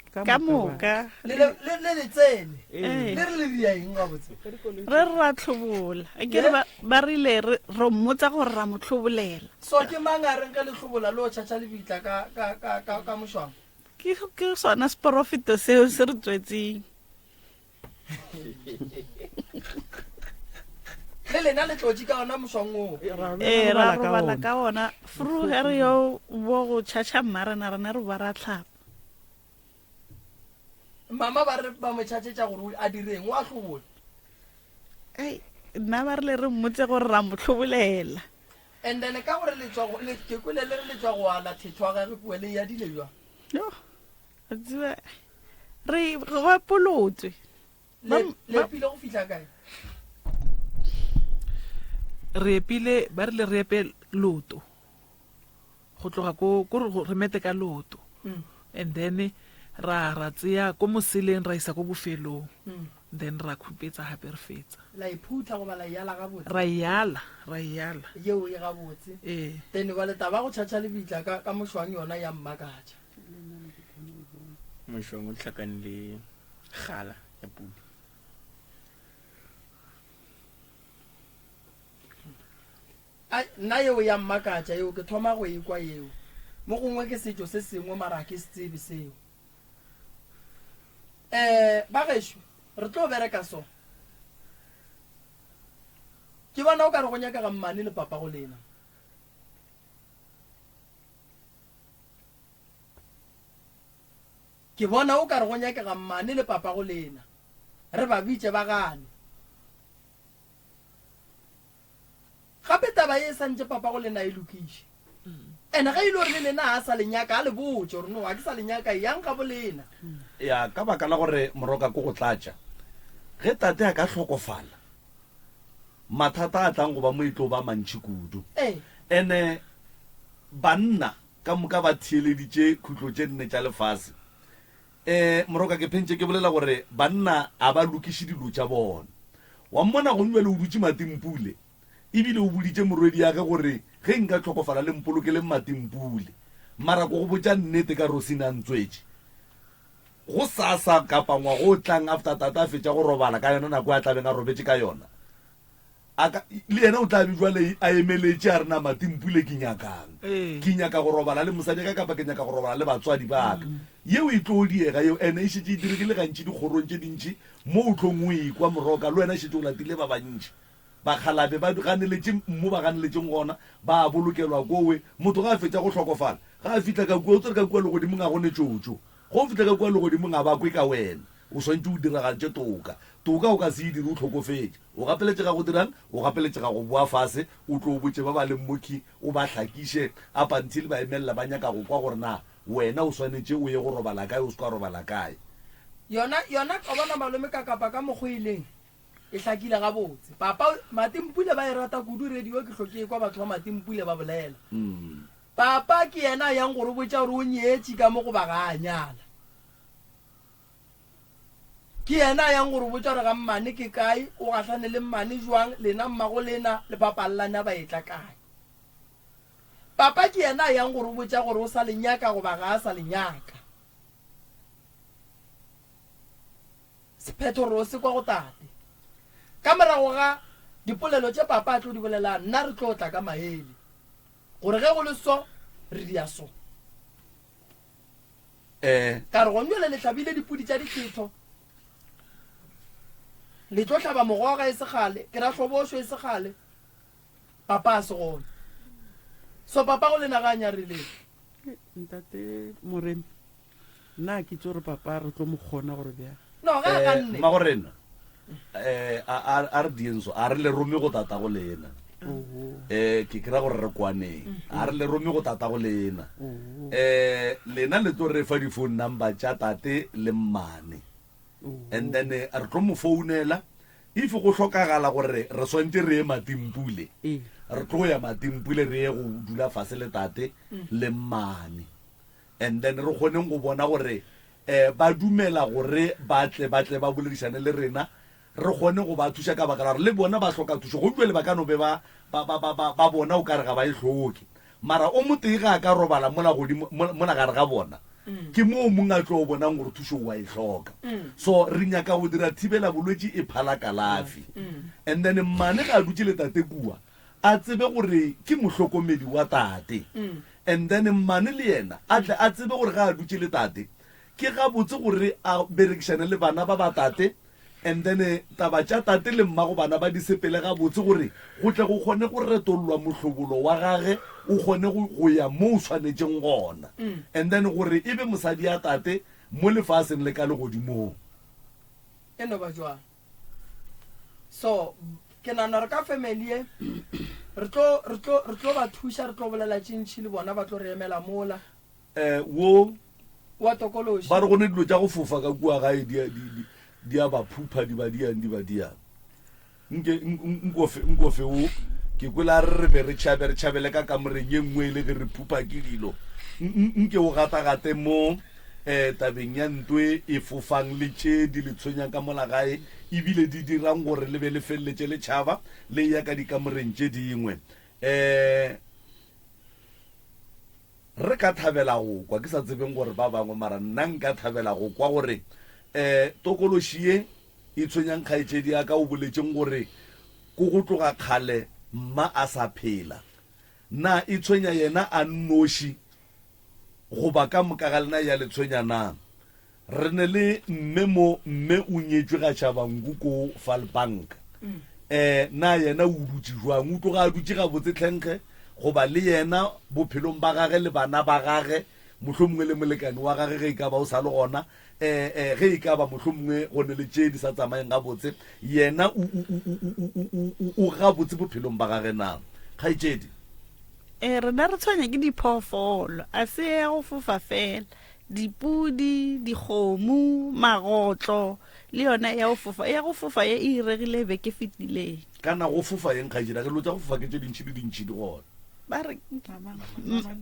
Ka moka. Le, le, le, le le tsene. Le re le dia eng gabotse? Re re ra hlobola. A ke re ba, ba rile re, ro mmotsa gore ra mo hlobolela. So ke mang a reng ge le hlobola le o tšhatšha lebitla ka, ka, ka, ka, ka mošwang? Ke, ke sona seporofeto seo se re tswetseng. Le lena le tlotše ka ona mošwang oo. Ee, ra robala ka ona. Fru ge re yo bo go tšhatšha mma rena, rena re ba ra hlapa. Mama ba re ba mo tšhatšetša gore a direng, o a hlobola. Ei, nna ba rile re mmotse gore ra mo hlobolela. And then ka gore le tšwa go, le, ke kwele le re le tšwa go ala thetho wa gage kua, le yadile bjang? Yo, a tseba, re go epolotswe. Le, le epile go fihla kae? Re epile, ba rile re epe loto. Go tloga ko, ko re, re mete ka leoto. And then ra, ra tseya ko moseleng ra isa ko bofelong. Then ra khupetsa gape re fetsa. La e phutha goba la e ala gabotse? Ra e ala, ra e ala. Yeo e gabotse. Ee. Then bjale taba ya go tšhatšha lebitla ka, ka mošwang yona ya mmakatša. Mošwang o hlakane le kgala ya pudi. Ai, nna yeo ya mmakatša yeo, ke thoma go e kwa yeo. Mo gongwe ke setšo se sengwe mara ga ke se tsebe seo. Um, ba gešo, re tlo bereka so. Ke bona o ka re go nyakega mmane le papa go lena. Ke bona o ka re go nyakega mmane le papa go lena. Re ba bitše ba gane. Gape taba ye e sa ntše papago lena e lokiše. And ge e le gore le lena ga a sa le nyaka, a le botše gore no, ga ke sa le nyaka, eyang gabo lena. Ya, ka baka la gore moroka ko go tlatša. Ge tate a ka hlokofala, mathata a tlang go ba mo e tlo ba mantši kudu. Ene banna ka moka ba theeleditše khutlo tše nne tša lefase. E, moroka ke phentše ke bolela gore banna a ba lokiše dilo tša bona. Wa mmona gong bjale o dutše Matimpule, ebile o boditše morwediage gore ge nka hlokofala le mpolokeleng Matimpule. Mara ko go botša nnete ka Rosina a ntswetše. Go sasa kapa ngwaga o tlang after tate a fetša go robala ka yona nako a tlabeng a robetše ka yona, A ka, le yena o tla be jwale a emeletše, a re, Na Matimpule ke nyakang? Ke nyaka go robala le mosadi ka kapa ke nyaka go robala le batswadi ba ka? Yeo e tlo diega yeo, ene e šetše e diregile gantši dikgorong tše dintši mo o tlong o ekwa moroka, le wena šetše o latile ba bantši. Bakgalabe ba ganeletše mo ba ganeletšeng gona, ba a bolokelwa kowe. Motho ge a fetša go hlokofala, ge a fihla ka kua, o tsere ka kua legodimong ga go ne tšotšo. Ge o fihla ka kua legodimong ga ba kwe ka wena. O swanetše o diragatše toka. Toka o ka se e dire o hlokofetše. O gapeletšega go dira'ng? O gapeletšega go boa fase, o tlo botše ba ba leng mokhwi, o ba hlakiše up until ba emelela ba nyaka go kwa gore na wena o swanetše o ye go robala kae, o se ke wa robala kae. Yona, yona, o bona malome ka kapa ka mokgo e leng, e hlakile gabotse. Papa, Matimpule ba e rata kudu radio, ke hlo ke ekwa batho ba Matimpule ba bolela. Papa ke yena a yang go re botša gore o nyetše ka mo goba ga a nyala. Ke yena a yang go re botša gore ga mmane ke kae, o gahlane le mmane jwang, lena mmago lena le bapallana ba etla kae. Papa ke yena a yang go re botša gore o sa le nyaka goba ga a sa le nyaka. Sephetho re o se kwa go tate. Ka morago ga dipolelo tše papa a tlo di bolelang, nna re tlo tla ka maele gore ge go le so, re dia so. Eh. Ka re gonjwale le hlabile dipudi tša dithetho, le tlo hlaba mogoga e se kgale, ke ra hlobošo e se kgale, papa a se gona. So papa go lena ga a nyareleng. Ntate Moremi, Nna a ke itse gore papa re tlo mo kgona gore bjang. No, ge a Eh, ganne. mmagorena eh, a a- a re dieng so a re le rome go tata go lena Oho, eh ke kry-a gore re kwaneng a re le rome go tata go lena oho, eh lena le tlo re fa di-phone number tša tate le mmane oho. and then eh, re tlo mo founela if go hlokagala gore re swantše re ye matimpule Ee. re tlo ya matimpule re ye go dula fase le tate le mmane And then re kgoneng go bona gore um ba dumela gore ba tle ba tle ba boledišane le rena, re kgone go ba thuša ka baka la gore le bona ba hloka thušo. Go bjale ba ka no be ba, ba, ba, ba, ba, ba bona o ka re ga ba e hloke. Mara o motee ge a ka robala mola godimo, mola, mola gare ga bona, ke moo mong a tlo bonang gore thušo o a e hloka. So re nyaka go dira thibela bolwetši e phala kalafi. And then mmane ge a dutše le tate kua, a tsebe gore ke mohlokomedi wa tate and then mmane le yena a tle a tsebe gore ga a dutše le tate ke gabotse gore a berekišane le bana ba ba tate and then taba tša tate le mmago bana ba di sepele gabotse gore go tle go kgone go retollwa mohlobolo wa gage o kgone go, go ya mo o swanetšeng gona and then gore e be mosadi ya tate mo lefaseng le ka legodimong. E no ba jwang? So ke nagana gore ka family ye re tlo re tlo re tlo ba thuša, re tlo bolela tše ntši le bona, ba tlo re emela mola. Eh, wo Wa tokološi. Ba re go ne dilo tša go fofa ka kua gae di a, di, di, di a ba phupha, di ba diang, di ba diang. Nke, nkofe, nkofe wo, ke kwele a re re be re tšhabe, re tšhabele ka kamoreng ye nngwe e le ge re phupha ke dilo. Nke o gatagate mo. um tabeng ya ntwe e fofang le tše di le tshwenyang ka mola gae ebile di dirang gore le be le feleletše le tšhaba le eya ka dikamoreng tše dingwe. Um re ka thabela go kwa, ke sa tsebeng gore ba bangwe, mara nna nka thabela go kwa gore um tokološi ye e tshwenyang kgaetšedi ya ka o boletšeng gore ko go tloga kgale mma a sa phela, na e tshwenya yena a nnoši Goba ka moka ga lena ya le tshwenya na? Re ne le mme mo, mme o nyetšwe ga Shabangu ko Vaalbank. Eh, na yena o dutše jwang? O tloga a dutše gabotse tlhenkge? Goba le yena bophelong ba gage le bana ba gage, mohlomongwe le molekane wa gage ge e ka ba o sa le gona, eh, eh, ge e ka ba mohlomongwe go ne le tše di sa tsamayeng gabotse, yena o, o, o, o, o, o, o, o, o gabotse bophelong ba gage na? Kgaetšedi. Ee, rena re tshwenya ke diphoofolo, a se ya go fofa fela. Dipudi, dikgomo, magotlo, le yona ya go fofa. Ya go fofa ye e iregile beke fetileng. Kana go fofa eng kgaetšedi? A ke dilo tša go fofa ke tše dintši le dintši di gona. Ba re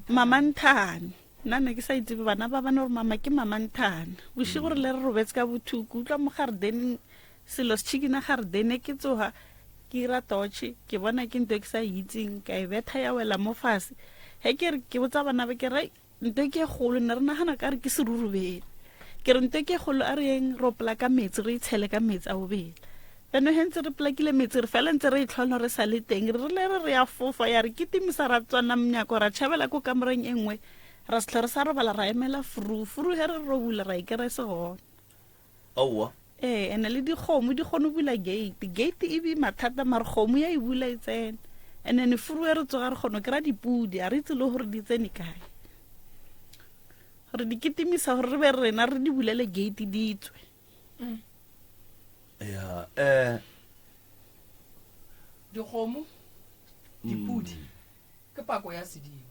mamanthane. Nna ne ke sa itsebe bana ba bana gore mama ke mamanthane. Bošego re le re robetse ka bothuku, utlwa mo gardeneng Selo se tšhikina garedene ke tsoga ke ira totšhe ke bona ke nto e ke sa e itseng ka e betha ya wela mo fase he ke re ke botsa bana ba ke re nto ke e kgolo ne re nagana ka re ke serurubele ke re nto ke e kgolo a re yeng ro polaka metsi re itshele ka metsi a bobela beno he ntse re polakile metsi re fela ntse re e tlhono re sa le teng re rile re re ya fofa ya re kitimisa ra tswana mnyako ra tšhabela ko kamoreng e nngwe ra se tlho re sa robala ra emela furu furu he re robula ra e kry se gona Aowa. Ee, ene le dikgomo di kgone go bula gate. Gate e be mathata mare kgomo ya e bula e tsena. And then furu e re tsoga re kgone kry-a dipudi, a re itse le gore di tsene kae. Re di kitimisa gore re be rena re di bulele gate di tswe. Ya, eh. Dikgomo, dipudi ke pako ya sedimo.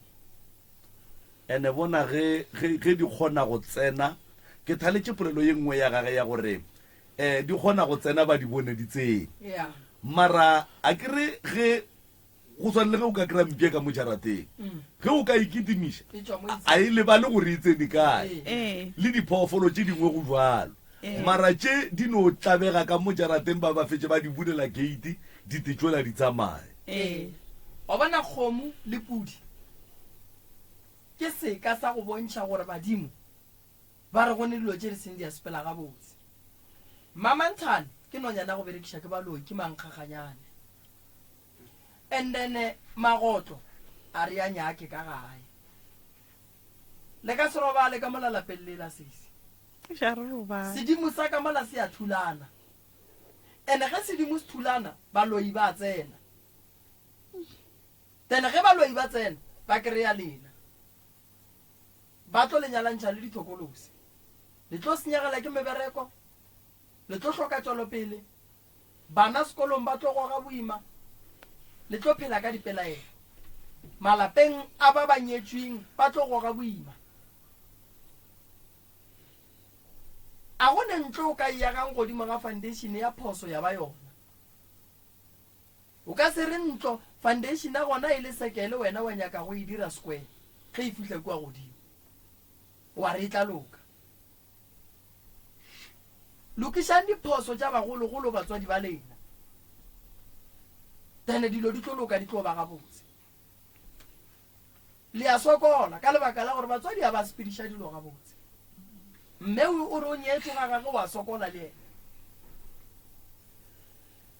Ene bona ge, ge, ge di kgona go tsena, ke thaletše polelo ye nngwe ya gage ya gore, eh, di kgona go tsena ba di bone di tsene. Yeah. Mara a ke re ge go swane le ge o ka kry-a mpša ka mo jarateng, ge o ka e kitimiša, E tšwa mo e a e lebale gore e tsene kae. Ee. Le diphoofolo tše dingwe go bjalo. Mara tše di no tlabega ka mo jarateng ba ba fetše ba di bulela gate di te tšwela di tsamaye. Ee. Wa bona kgomo le pudi ke seka sa go bontšha gore badimo ba re go ne dilo tše di seng di a sepela gabotse. Mamanthane ke nonyana ya go berekiša ke baloi, ke mankgaganyane. And then magotlo a re a nyake ka gae. Le ka se robale ka mola lapeng lela sesi. Ga re robale. Sedimo sa ka mola se a thulana. And ge sedimo se thulana, baloi ba a tsena. Then ge baloi ba tsena, ba kry-a lena. Ba tlo le nyalantšha le dithokolosi. Le tlo senyegela ke mebereko, le tlo hloka tšwelopele, bana sekolong ba tlo goga boima, le tlo phela ka dipelaelo. Malapeng a ba ba nyetšweng ba tlo goga boima. A go ne ntlo o ka e agang godimo ga foundation ya phoso ya ba yona. O ka se re ntlo foundation ya gona e le sekele wena wa nyaka go e dira square ge e fihla kua godimo. Wa re e tla loka. Lokišang diphoso tša bagologolo batswadi ba lena. Then dilo di tlo loka di tlo ba gabotse. Le a sokola ka lebaka la gore batswadi ga ba sepediša dilo gabotse. Mme o re o nyetšwe ga gagwe wa sokola le yena.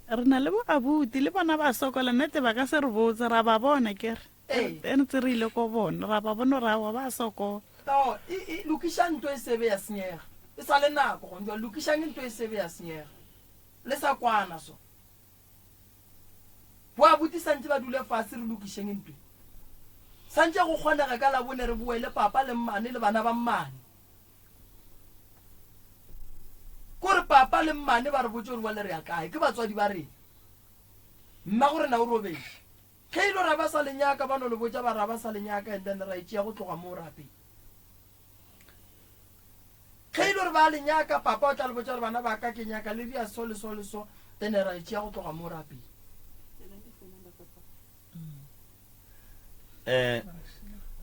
Re na le bo abuti le bona ba sokola nnete ba ka se re botse ra ba bona ke re. Ee. E ntse re ile ko bona ra ba bona gore aowa ba sokola. To, e, e, lokišang nto e sebe ya senyega. E sa le nako gone jwale, lokišang nto e sebe ya senyega. Le sa kwana so. Bo abuti santše ba dule fase re lokišeng ntwe. Santše go kgonege ka Labone re boe le papa le mmane le bana ba mmane. Kore papa le mmane ba re botše gore bjale re ya kae, ke batswadi ba rena. Mmago rena o robetše. Ge e le gore ba sa le nyaka ba no le botša ba re ba sa le nyaka and then ra e tšea go tloga moo ra pele. Ge e le gore ba le nyaka papa o tla le botša gore bana ba ka ke nyaka le dia so le so le so then ra e tšea go tloga moo ra pele. Eh,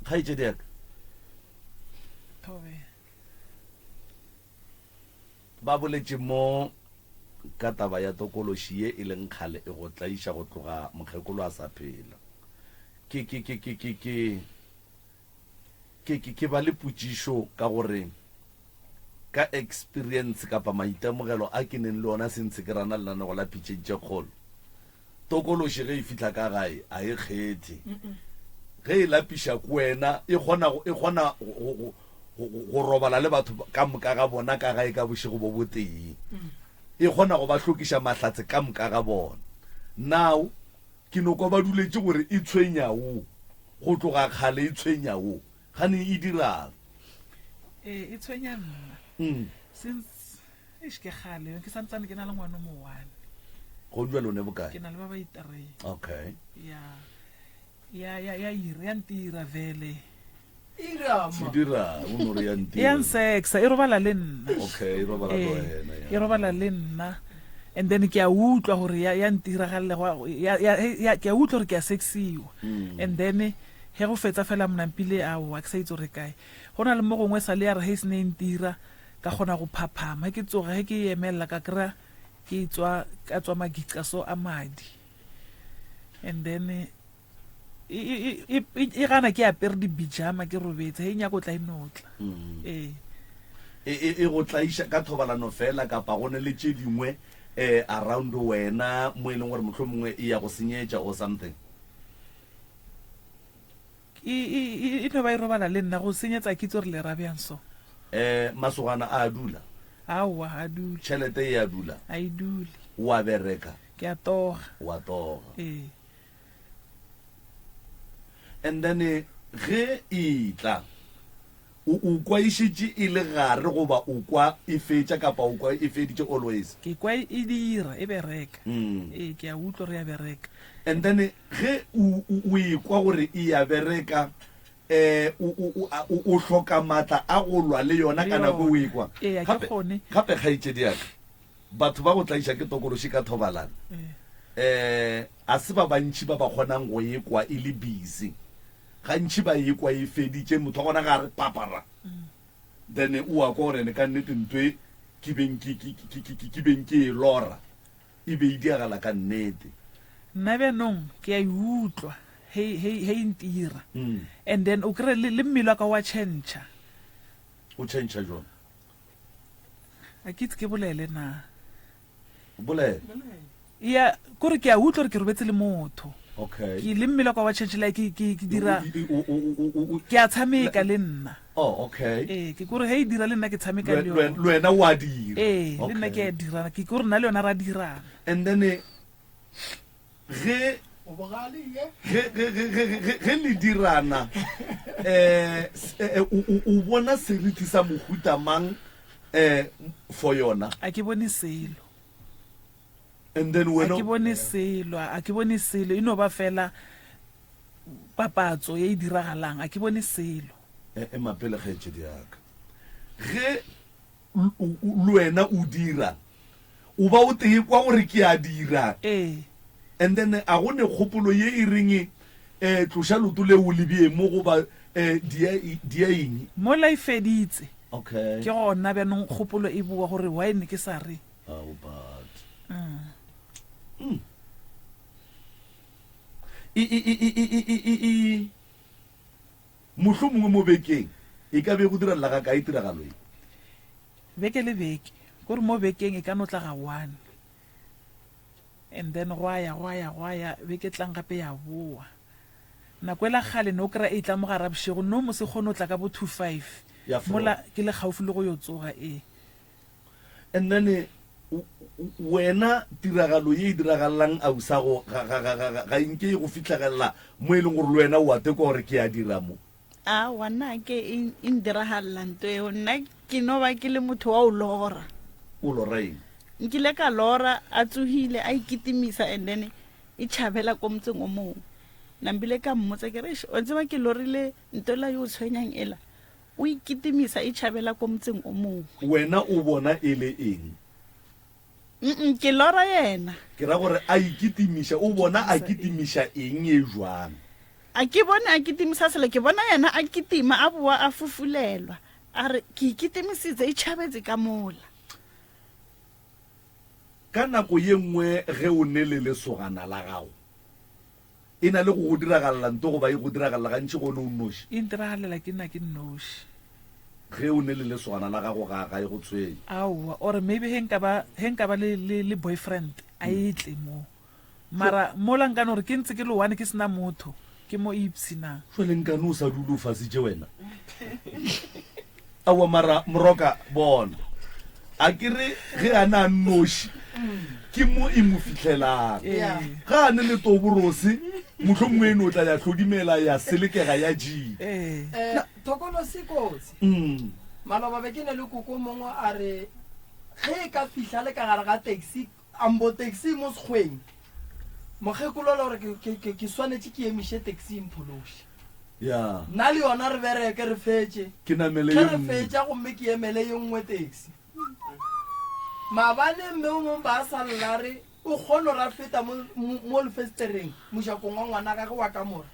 kgaetšedi ya ka. Ba boletše mo ka taba ya tokološi ye e leng kgale e go tlaiša go tloga mokgekolo a sa phela. Ke, ke, ke, ke, ke, ke, ke, ke, ke ba le potšišo ka gore ka experience kapa maitemogelo a ke neng le ona since ke rana lenanego la Pitšeng tše Kgolo, Tokološi ge e fihla ka gae a e kgethe. Ge e lapiša ke wena, e kgona e kgona go, go, go robala le batho ka moka ga bona ka gae ka bošego bo botee. E kgona go ba hlokiša mahlatse ka moka ga bona. Now ke no kwa ba duletše gore e tshwenya wo, go tloga kgale e tshwenya wo. Gane e dirang? Ee, e tshwenya nna. Since Eish ke kgale ke santsane ke na le ngwana o mo one. Go jwale o ne bokae? Ke na le ba ba itree. Okay. Ya ya ya ya ira ya ntira vele. Ira ma. E dira o no re ya ntira. Ya nsexa e robala le nna. Okay, e robala le wena. E robala le nna. And then ke a utlwa gore ya ya ntiragalle go ya ya ke a utlwa gore ke a sexiwa. And then he go fetsa fela mnampile aowa ke sa itse gore kae. Go na le mo gongwe sa le ya re he e sene e ntira Ka kgona go phaphama. Ge ke tsoga, ge ke e emelela, ka kry-a ke tswa, ka tswa magica so a madi. And then e, e, e, e, e gana ke apere dibijama ke robetse, ge e nyaka go tla e no tla. Ee. E, e, e go tlaiša ka thobalano fela kapa go ne le tše dingwe eh, around wena mo e leng gore mohlomongwe e ya go senyetša or something? E, e, e, e no ba e robala le nna, go senyetsa a ke itse gore le ra bjang so. Eh, masogana a a dula? Aowa, a dule. Tšhelete e a dula? A e dule. O a bereka? Ke a toga. O a toga. Ee. And then ge e tla, o, o kwa e šetše e le gare goba o kwa e fetša kapa o kwa e feditše always? Ke kwa e dira, e bereka. Ee, ke a utlwa gore e a bereka. And then Ge o, o, o ekwa gore e a bereka, eh, o, o, o, a, o, o hloka matla a go lwa le yona Le ka nako e o yona. ekwa. Ee, a ke Gape, kgone. gape kgaetšedi ya ka, batho ba go tlaiša ke tokološi ka thobalano, Ee. eh, a se ba bantši ba ba kgonang go ekwa e le busy. Gantši ba ekwa e feditše, motho wa gona ga a re papara, then o a kwa gore ene ka nnete ntho e ke beng ke, ke, ke, ke, ke, ke beng ke e lora. E be e diagala ka nnete. Nna bjanong ke a e utlwa he, he, he e ntira. And then o kry-e le, le mmele wa ka wa tšhentšha. O tšhentšha jwang? A ke itse ke bolele na. Bolela. Ya, kore ke a utlwa gore ke robetse le motho. Okay. Ke le mmele wa ka wa change like ke ke ke dira O- o- o- o- o- o- ke a tshameka le nna. Oh, okay. Ee, ke kore he e dira le nna ke tshameka Le le le- yona. le wena o a dira. Ee, le nna ke Okay. a dirana. Ke kore nna le yona ra dirana. And then eh, ge O bogale ye. ge ge ge ge ge ge le dirana eh s- eh, eh, o o- o bona seriti sa mohuta mang eh for yona A ke bone selo. And then A wena ke bone selo, a ke bone selo, e no ba fela papatso ye e diragalang, a ke bone selo. E, ema pele kgaetšedi ya ka. Ge le wena o dira, o ba o tee kwa gore ke a dira. Ee. And then a go ne kgopolo ye e reng eh tloša leoto leo o le bee mo goba eh dia dia eng? Mola e feditse. Okay. Ke gona bjanong kgopolo e boa gore why ne ke sa re. Ao batho. Mm. E, e, e, e, e, e, e, e, e. Mohlomongwe mo bekeng e ka be go diragala ga kae tiragalo e? Beke le beke, kore mo bekeng e ka no tla ga one. And then gwa ya, gwa ya, gwa ya, beke e tlang gape ya boa. Nako ela kgale ne o kry-a e tla mo gara bošego, no mos e kgone go tla ka bo 2-5. Ya fro. Mola ke le kgaufi le go yo tsoga, ee. And then eh, wena tiragalo ye e diragalelang ausago ga, ga, ga, ga, ga, ga inke e go fitlhagelela mo e leng gore le wena o a tekwa gore ke a dira mo? Aowa, nna ke e, e ndiragalela nto eo. Nna ke no ba ke le motho wa o lora. O lora eng? Nkile ka lora a tsogile a ikitimisa and then e tšhabela ko motseng o mongwe. Nambile ka mmotsa ke re, "Eish, wa tseba ke lorile nto ela yo o tshwenyang ela. O ikitimisa e tšhabela ko motseng o mongwe. Wena o bona e le eng? Mm-mm, ke lora yena. Ke ra gore a ikitimiša, o bona a kitimiša eng e jwang? A ke bone a kitimisa selo, ke bona yena a kitima a boa a fufulelwa. A re, ke ikitimisitse e tšhabetse ka mola. Ka nako ye nngwe ge o ne le lesogana la gago, E na le go go diragalela nto goba e go diragalela gantši ge o ne o nnoši? E ntiragalela ke na ke nnoši. Ge o ne le lesogana la gago ga, ga e go tshwenye? Aowa, or maybe ge nka ba, ge nka ba le, le, le boyfriend, a e tle mo. Mara mola nka no re ke ntse ke le one ke se na motho, ke mo e ipshinang. Jwale nkane o sa dule o fasitše wena? Aowa mara Moroka bona a ke re ge a ne a nnoši ke mo e mo fihlelang. Ga a ne le toborose mohlomongwe e no tla ya hlodimela ya selekega ya jia. Eh, Thokolosi kotsi. Maloba be ke ne le koko mongwe a re ge e ka fihla le ka gare ga taxi Ambo taxi mo sekgweng. Mokgekolo o la gore ke, ke, ke, ke swanetše ke emiše taxi e mphološe. Ya. Nna le yona re bereke re fetše. Ke namele Ge ye re nngwe. fetša gomme ke emele ye nngwe taxi. Maabane mme o mongwe ba sa lla re o kgono ra feta mo, mo, mo lefestereng mojakong wa ngwana gage wa kamora.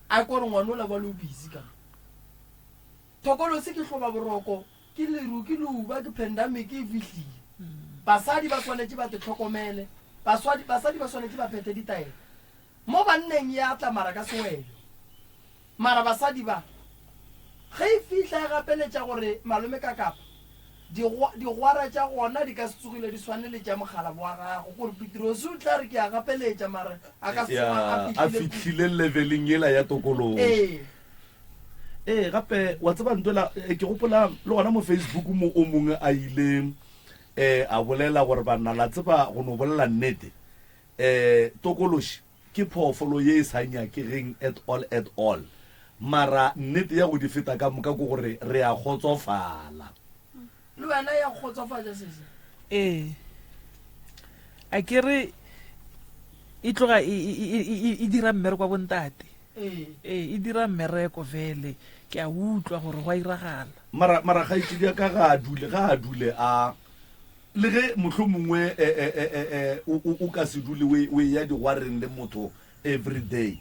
A ko re ngwana ola bjale o busy ka mo. Thokolosi ke hloba boroko, ke leru, ke leuba, ke pandemic e fihlile. Basadi ba swanetše ba te hlokomele, baswadi, basadi ba swanetše ba phethe ditaelo. Mo banneng e a tla mara ka sewelo. Mara basadi ba, ge e fihla e gapeletša gore malome ka kapa, digwa, digwara tša gona di ka se tsogile di swane le tša mokgalabo wa gago, gore Petrose o tla re ke a gapeletša mara a ka se tsoga a Ya, a fihlile fihlile leveleng yela ya tokologo. Ee. Ee, gape wa tseba ntwela eh, ke gopola le gona mo Facebook mo o mongwe a ile eh, a bolela gore banna la tseba go no bolela nnete eh, tokološi ke phoofolo ye e sa nyakegeng at all at all mara nnete ya go di feta ka moka ke gore re a kgotsofala. Le wena ya go kgotsofatša sesi? Ee. A ke re e tloga e, e, e, e, e dira mmereko wa bontate. Ee. Ee, e dira mmereko vele. Ke a utlwa gore go a iragala. Mara, mara kgaetšedi ya ka ga a dule, ga a dule a, le ge mohlomongwe e, e, e, e, e, o, o, o ka se dule o, o eya digwareng le motho everyday,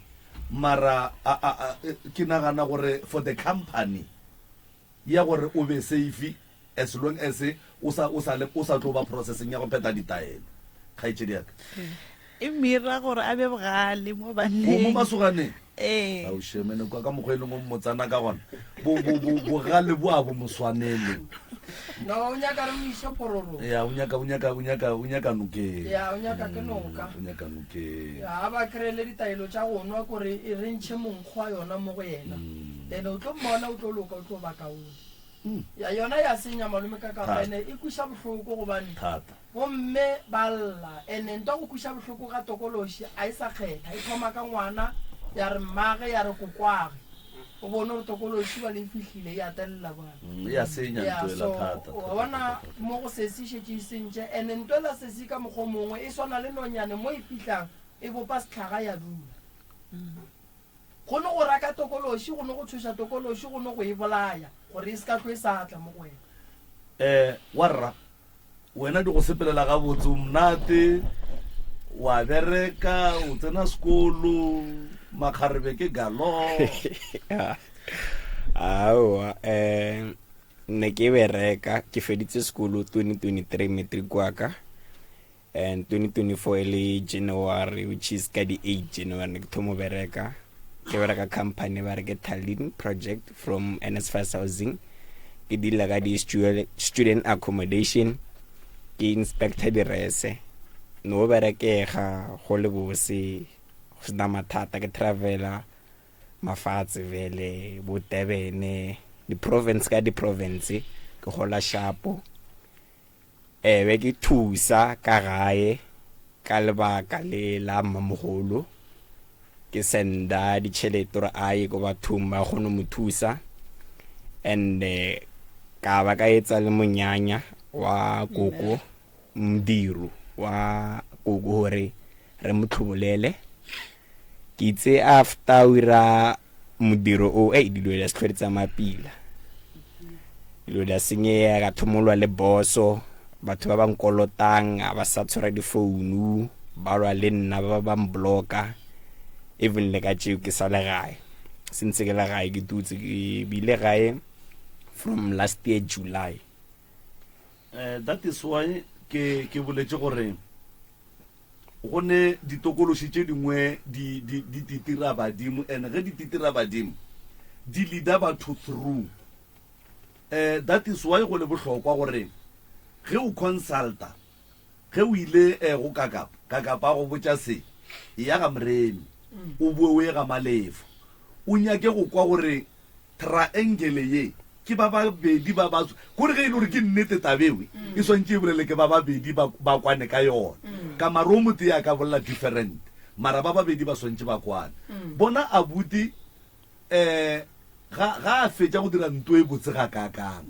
mara a, a, a, ke nagana gore for the company, ya gore o be safe as long as o sa, o sa le, o sa tlo ba processeng ya go phetha ditaelo, kgaetšedi ya ka. E mira gore a be bogale mo O mo banneng. masoganeng? Ee. Ao shemene, kwa ka mokgwa e leng o mmotsana ka gona, bo, bo, bo, bogale bo a bo mo swanele. No, o nyaka re mo iše phororong. Ya, o nyaka, o nyaka, o nyaka, o nyaka nokeng. Ya, o nyaka ke noka. O nyaka nokeng. Ya, a ba kry-ele ditaelo tša go nwa kore e re ntšhe monkgo wa yona mo go yena. Then o tlo mmona o tlo loka o tlo ba kaone. Ya, yona ya senya malome ka kapa Thata. ene e kweša bohloko gobane Thata. Bomme ba lla. Ene ntwa go kweša bohloko ga tokološi a e sa kgetha. E thoma ka ngwana, ya re mmage, ya re kokwage. O bone gore tokološi bjale e fihlile, e a telela bjale. Mm, e a senya Ya, ntwela so, thata, wa thata, bona thata, thata. mo go sesi e šetše e sentše. Ene ntwela sesi ka mokgwa o mongwe e swana le nonyane mo e fihlang e bopa sehlaga ya dula. Go no go raka tokološi, go no go tšhoša tokološi, go no go e bolaya gore e se ka hlwe e sa tla mo go wena. Eh, warra, wena di go sepelela gabotse, o monate, wa bereka, o tsena sekolo, makgarebe ke galore. Aowa, um ne ke bereka, ke feditse sekolo 2023 matric wa ka. And 2024 e le January, which is ka di 8 January ne ke thomo bereka. Ke bereka company ba re ke Tallinn project from NSFAS housing. Ke deala ka di student accommodation, ke inspector direse. No berekega go le bose, go sena mathata, ke travela mafatshe vele bo Durban, di province ka di province, ke gola shapo. E be ke thusa ka gae ka lebaka le la mmamogolo, ke senda ditšhelete gore a ye ko bathong ba kgone mo thusa. And ka ba ka etsa le monyanya wa koko, modiro wa koko gore re mo tlhobolele. Ke itse after o ira modiro o, ei dilo di a se tlhole di tsamaya pila. Dilo di a senyega, ka thomolwa le boso, batho ba ba nkolotang a ba sa tshwara difounu, ba lwa le nna ba ba mbloka. Even le ka tšeo ke sa le gae, sentse ke le gae ke dutse, ke bile gae from last year July. Eh, that is why ke ke boletše gore Go ne ditokološi tše dingwe di, di, di titira badimo, and ge di titira badimo, di leader batho through. Eh, that is why go le bohlokwa gore ge o consulta, ge o ile eh, go Kakapa, Kakapa a go botša se, eya ga Moremi, o boe o ye ga Malefo, o nyake go kwa gore Triangle ye ke ba babedi ba ba kore ge e le gore ke nnete tabewe e swantše e bolele ke ba babedi ba ba kwane ka yona ka mara o motee a ka bolela different mara ba babedi ba swantše ba kwane bona abuti um ga ga a fetša go dira nto e botse ga kakang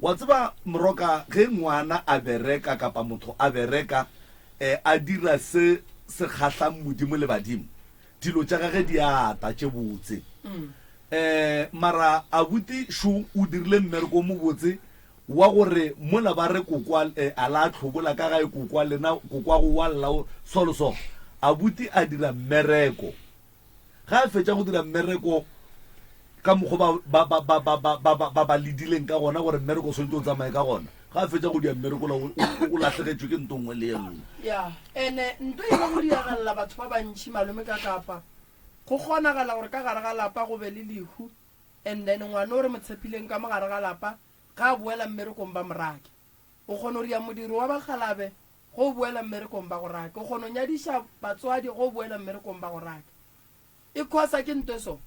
wa tseba moroka ge ngwana a bereka kapa motho a bereka um a dira se se kgahlang modimo le badimo Dilo tša gage di a ata tše botse. Um mara abuti šo o dirile mmereko o mobotse wa gore mola ba re kokwa eh, a la hlobola ka gae kokwa lena kokwago wa lla o so le so. Abuti a dira mmereko. Ge a fetša go dira mmereko ka mokgwa ba ba ba ba ba ba ba ba ba ledileng ka gona gore mmereko o swanetše o tsamaye ka gona, ge a fetša go dia mmereko la o o lahlegetšwe ke nto nngwe le ye nngwe. Ya, ene nto e ile go diagalela batho ba bantši malome ka kapa. Go kgonagala gore ka gare ga lapa go be le lehu and then ngwana o re mo tshepileng ka mo gare ga lapa ga a boela mmerekong ba mo rake. O kgona go dia modiro wa bakgalabe ge o boela mmerekong ba go rake. O kgona go nyadiša batswadi ge o boela mmerekong ba go rake. E khosa ke nto so.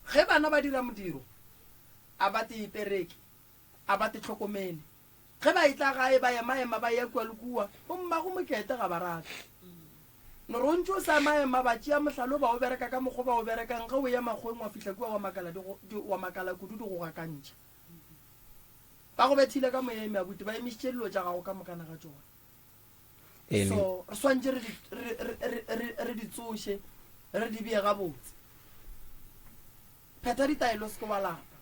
Ge bana ba dira modiro a ba te ipereke, a ba te hlokomele. Ge ba etla gae ba ema-ema ba eya kua le kua, bommago mokete ga ba rate. No re o ntše o sa ema-ema ba tšea mohlala o ba o bereka ka mokgwa o ba o berekang, ge o eya makgoweng wa fihla kua wa makala di go, di, wa makala kudu di go gakantšha. Ba go bethile ka moyeng abuti, ba emišitše dilo tša gago ka mokana ga tšona. So re swantše re di, re, re, re, re, re di tsoše, re di bee gabotse. Phetha ditaelo se ke wa lapa.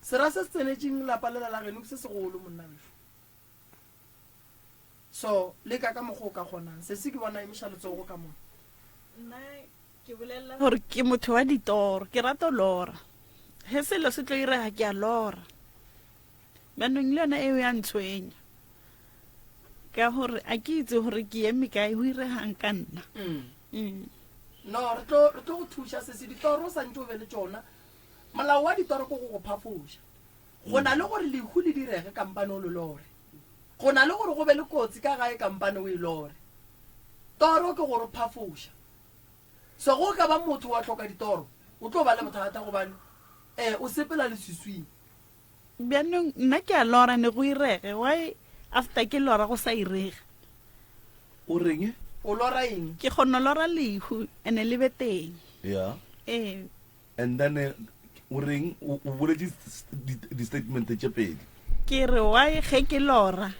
Sera se se tsenetšeng lapa lela la geno ke se segolo, monna wešo. So leka ka mokgwa o ka kgonang. Sesi ke bona emiša letsogo ka mona. Nna ke bolelela gore ke motho wa ditoro, ke rata lora. Ge selo se tlo irega ke a lora. Bjanong le yona eo ya ntshwenya ka gore a ke itse gore ke eme kae, go iregang ka nna. Mm. No, re tlo re tlo go thuša sesi. Ditoro o santše o be le tšona. Molao wa ditoro ke go go phafoša. Go na le gore lehu le direge kampane o le lore. Go na le gore go be le kotsi ka gae kampane o e lore. Toro ke go re phafoša. So ge o ka ba motho wa hloka ditoro, o tlo ba le bothata gobane um o sepela leswiswing. Bjanong nna ke a lora ne go irege, why after ke lora go sa irege? O reng? O lora eng? Ke kgona lora lehu ene le be teng. Yeah. Ee. And then eh, o reng o o boletše s- di- di-statement tše pedi. Ke re why ge ke lora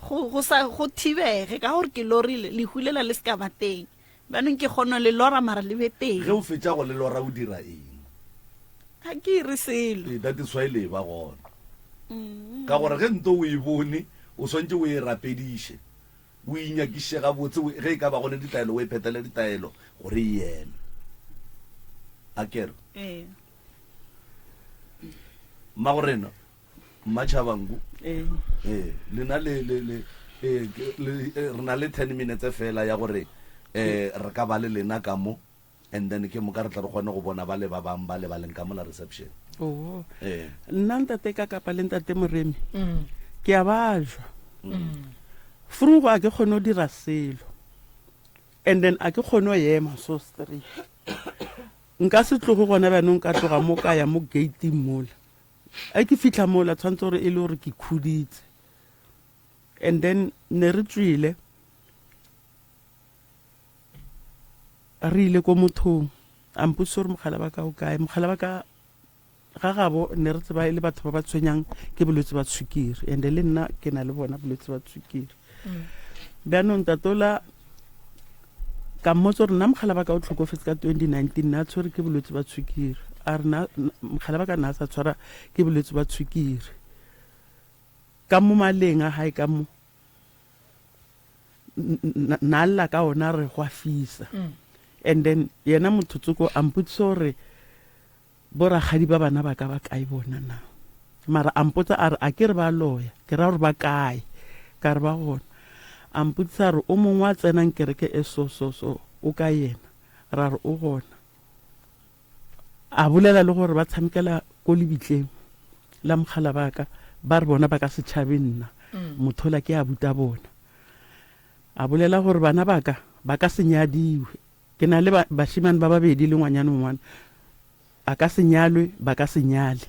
go go sa go thibege ka gore ke lorile lehu lela le se ka ba teng. Bjanong ke kgona le lora mara le be teng. Ge o fetša go le lora o dira eng? Ga ke ire selo. Ee, that is why le ba gona. Ka gore ge nto o e bone o swantše o e rapediše. O inyakiše gabotse, ge e ka ba go ne ditaelo, o e phethele ditaelo gore e eme. A ke re? Ee. Mmagorena, Mmatšhabangu, Ee. ee, lena le, le, le, ee, ke- le, eh, re na le ten minutes fela ya gore eh, re ka ba le lena ka mo. And then ke moka re tla re kgone go bona bale ba bang bale ba leng ka mola reception. Oo. Ee. Nna ntate ka kapa le ntate Moremi ke a bajwa. Vroeg a ke kgone go dira selo. And then a ke kgone go ema so straight. Nka se tloge gona bjanong ka tloga mo ka ya mo gate mola. A ke fihla mola tshwanetse gore e le gore ke khuditse. And then ne re tswile Re ile ko mothong, a mpotšiša gore mogala wa ka o kae. Mogala wa ka ga gabo ne re tseba e le batho ba ba tshwenyang ke bolwetse ba tshwikiri, and-e le nna ke na le bona bolwetse ba tshwikiri. Bjanong tatola ka mmotsa gore nna mogala wa ka o tlhokofetse ka 2019, ne a tshwere ke bolwetse ba tshwikiri. A re na mogala wa ka ne a sa tshwara ke bolwetse ba tshwikiri. Ka mo maleng a gae ka mo na lla ka ona re gwa fisa mm. And then yena motho tsoko a mpotsisa gore borakgadi ba bana ba ka ba kae bona na, mara a mpotsa a re a ke re ba loya, ke ra gore ba kae, ka re ba gona. A mpotsisa a re o mongwe a tsenang kereke e so so so o ka yena, ra re o gona. A bolela le gore ba tshamekela ko lebitleng la mogala ba ka, ba re bona ba ka se tšhabe nna, mothola ke abuta bona. A bolela gore bana ba ka ba ka se nyadiwe, ke na le bašemane ba babedi le ngwanyana ngwana, a ka se nyalwe, ba ka se nyale,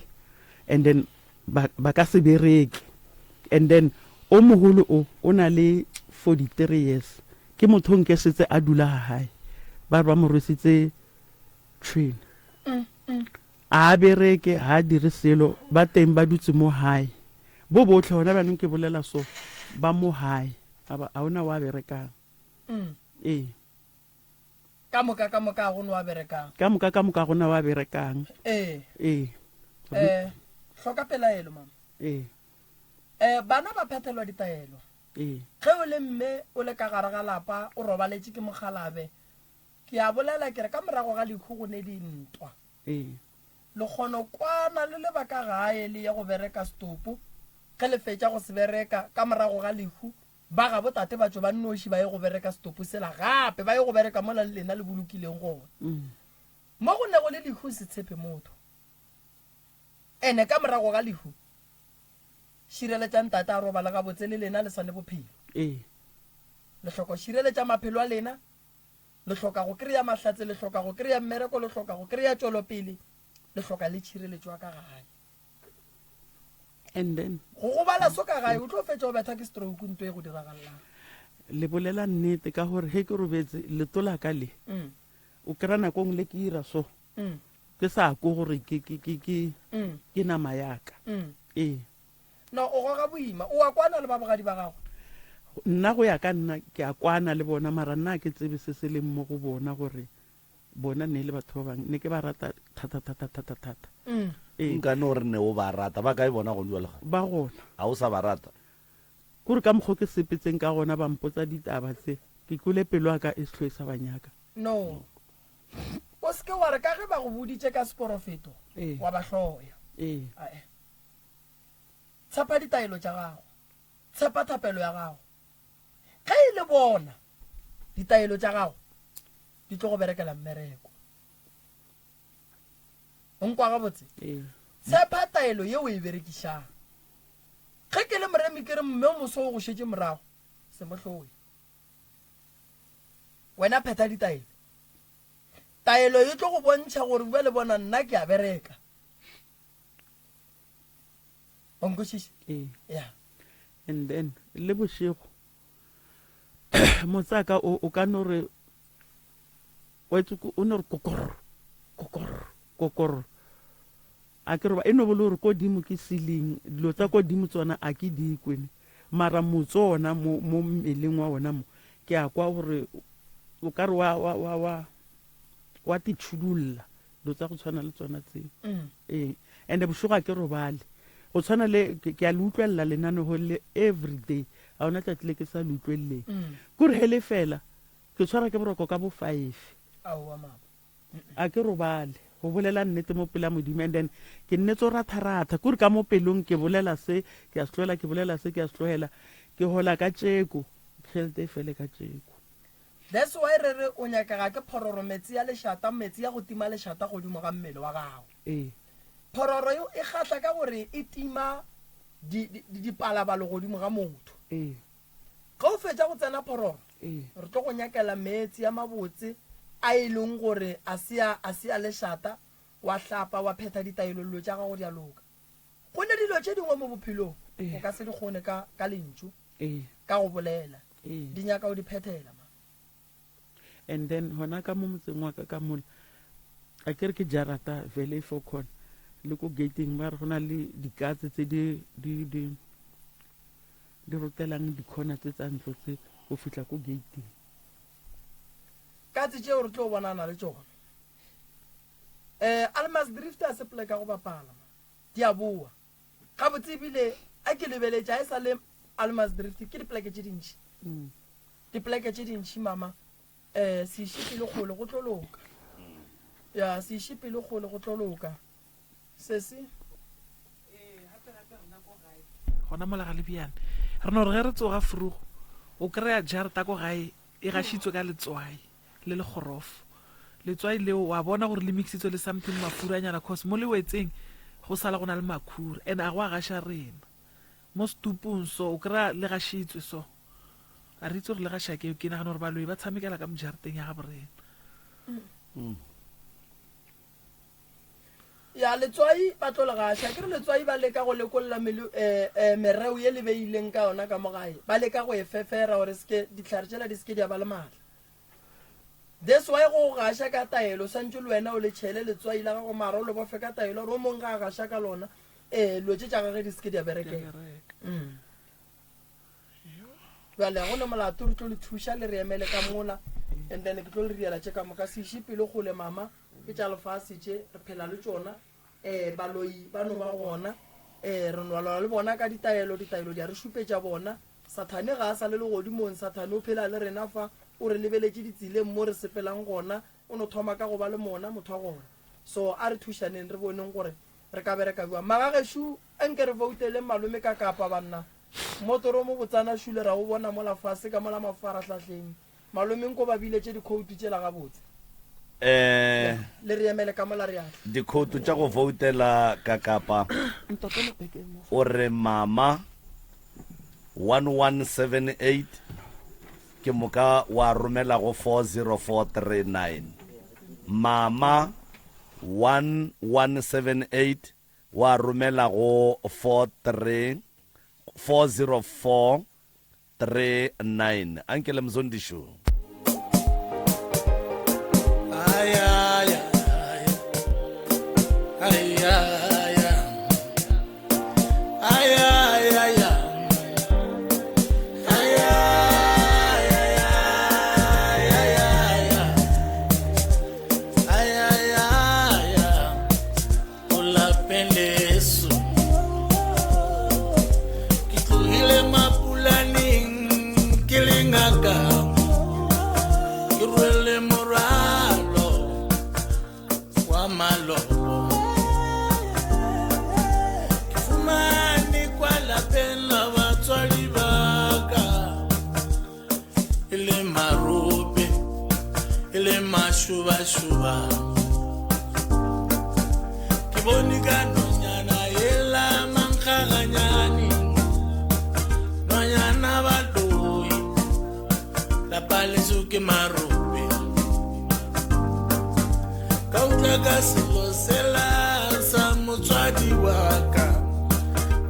and then ba, ba ka se bereke. And then o mogolo o, o na le 43 years, ke motho o nke setse a dula ga gae, ba re ba mo rwesitse tšhwene. A a bereke, ga a dire selo, ba teng ba dutse mo gae. Bo bohle gona bjanong ke bolela so, ba mo gae. Ga ba, ga ona wa berekang. Ee. Ka moka, ka moka ga gona wa berekang. Ka moka, ka moka ga gona wa berekang. Ee. Ee. Eh, hloka pelaelo, mama. Ee. Eh, bana ba phethelwa ditaelo. Ee. Ge o le mme o le ka gare ga lapa o robaletše ke mokgalabe, Ke a bolela ke re ka morago ga lehu go ne dintwa. Ee. Le kgono kwana le le ba ka gae le ye go bereka setopo. Ge le fetša go se bereka, ka morago ga lehu, ba gabo tate ba tšwe ba nnoši ba ye go bereka setopo sela gape, ba ye go bereka mola le lena le bolokileng gona. Mo go nego le lehu se tshepe motho. Ene ka morago ga lehu, šireletšang tate a robale gabotse le lena le sa le bophelo. Ee. Le hloka go šireletša maphelo a lena. Le hloka go kry-a mahlatse, le hloka go kry-a mmereko, le hloka go kry-a tšwelopele, le hloka le tšhireletšo ya ka gae. And then Go gobala so ka gae, o tlo fetša o betha ke stroke nto e go diragalelang. Le bolela nnete ka gore ge ke robetse leto la ka le, o kry-a nako nngwe le ke ira so, ke sa ko gore ke, ke, ke, ke, ke nama ya ka. Ee. Na o goga boima? O a kwana le ba bogadi ba gago? Nna go ya ka nna ke a kwana le bona, mara nna ga ke tsebe se se leng mo go bona gore bona ne e le batho ba bang. Ne ke ba rata thata thata thata thata. Ee. Nka no re ne o ba rata. Ba kae bona gone jwale ga? Ba gona. Ga o sa ba rata? Kore ka mokgo ke sepetseng ka gona ba mpotsa ditaba tse, ke kwele pelo ya ka e se hlwe e sa ba nyaka. No. O se ke wa re ka ge ba go boditše ka seporofeto Ee. wa ba hloya. Ee. Ae. Tshepa ditaelo tša gago. Tshepa thapelo ya gago. Ge e le bona, ditaelo tša gago di tlo go berekela mmereko. O nkwa gabotse? Ee. Tshepa taelo ye o e berekišang. Ge ke le moremi ke re mme o moso o go šetše morago, se mo hloye. Wena phetha ditaelo. Taelo e tlo go bontšha gore bjale bona nna ke a bereka. Wa nkwešiša? Ee. Ya. And then le bošego motsaka o o ka no re wa itse o no re kokor kokor kokor a ke re e no bo le gore ko dimo ke ceiling dilo tsa ko dimo tsona a ke di kwene mara motso ona mo mo mmeleng wa ona mo ke a kwa gore o ka re wa wa wa wa wa titšhudulla dilo tsa go tshwana le tsona tseo mm. ee and bošego ga ke robale go tshwana le ke a le utlwelela lenanego le every day ga ona tšatši le ke sa le utlweleleng mm. kore he le fela ke tshwara ke boroko ka bo five a ke robale go bolela nnete mo pela modimo and then ke nnetse o ratharatha kore ka mo pelong ke bolela se ke a se tlogela ke bolela se ke a se tlogela ke gola ka tšeko tšhelete e fele ka tšeko That's why re re o nyakega ke phororo metsi ya lešata, metsi ya go tima lešata godimo ga mmele wa gago. Ee. Phororo eo e kgahla ka gore e tima di, di, dipalabalo godimo ga motho. Ee. Ge o fetša go tsena phororo, Ee. re tlo go nyakela meetse a mabotse a e leng gore a se a, a se a lešata, wa hlapa, wa phetha ditaelo, dilo tša gago di a loka. Go ne dilo tše dingwe mo bophelong Ee. o ka se di kgone ka, ka lentšu. Ee. Ka go bolela. Ee. Di nyaka o di phethela ma. And then hona ka mo motseng wa ka ka mola a ke re ke jarata vele e four corner le ko gating ba re go na le dikatse tse di di di di rotelang dikhona tse tsa ntlo tse go fihla ko gating. Katse tšeo re tlo bonana le tšona. Eh Almasdrift a se poleka go bapala ma. Di a boa. Gabotse ebile a ke lebeletše a e sa le Almasdrift ke dipoleke tše dintši. Dipoleke tše dintši mama. Eh se iše pele kgole go tlo loka. Ya se iše pele kgole go tlo loka. Sesi. Gona mola ga Lebiane re no re ge re tsoga frugo o kry-a jarta ko gae e gašitswe ka letswai. le lekgorofo. Letswai leo wa bona gore le mixitswe le something mafuranyana cause mo le wetseng go sala go na le makhura and a go a gaša rena mo setupung so o kry-a le gašitswe so a re itse gore le gaša ke ke nagana gore baloi ba tshamekela ka mojarateng ya gabo rena. Ya letswai ba tlo le gaša ke re letswai ba leka go lekolla melo eh, eh, mereo ye le beileng ka yona ka mo gae ba leka go e fefera gore seke dihlare tšela di seke di a ba le maatla. That's why go gaša ka taelo swantše le wena o le tšhele letswai la gago mara o le bofe ka taelo gore o mong ga a gaša ka lona um dilo tše tša gage di seke di a berekela. Mm. Bjale ga go ne molato re tlo le thuša le re emele ka mola and then ke tlo le riela tše ka moka se iše pelo kgole mama ke tša lefase tše re phela le tšona um baloi ba no ba gona um re no lwa le bona ka ditaelo ditaelo di a re šupetša bona Sathane ga a sa le legodimong, Sathane o phela le rena fa, o re lebeletše ditseleng mo re sepelang gona, o no thoma ka go ba le mona, motho wa gona. So a re thušaneng re boneng gore re ka bereka bjang. Magagešo anke re vouteleng malome ka Kapa banna. Mmotoro o mobotsana šule ra o bona mola fase ka mola mafarahlahleng. Malome nko ba biletše dikhoutu tšela gabotse. Eh, Le re emele ka mola re a tla. Dikhoutu tša go voutela ka Kapa. O re mama 1178 ke moka wa romela go 40439. Mama 1178 wa romela go 43 404 39 anke le mzondišo. Mašubašuba ke bone ka nonyana.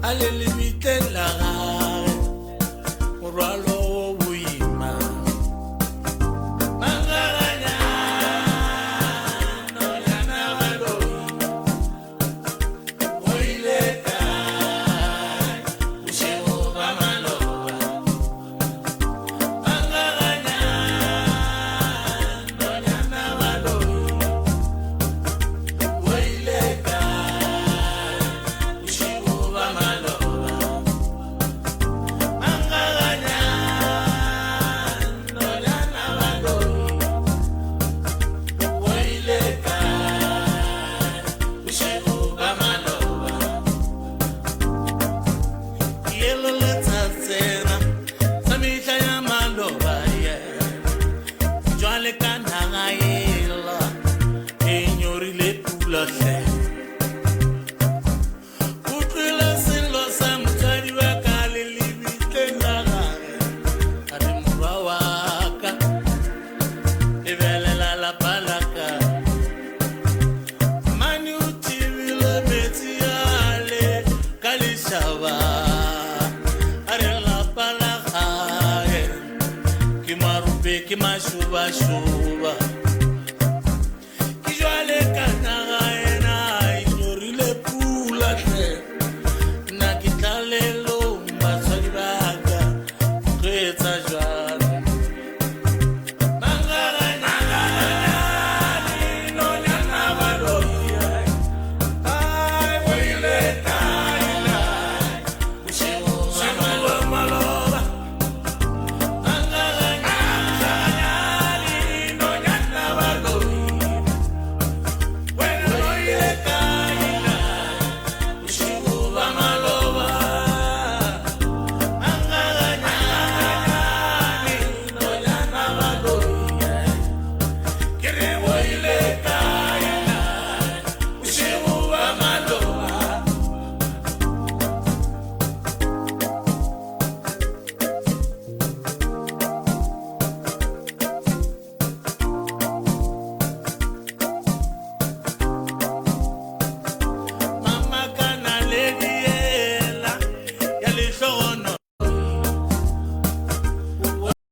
A le lebitleng la gage morwalo wo boima. Mane o thibile metsi ale ka lešaba.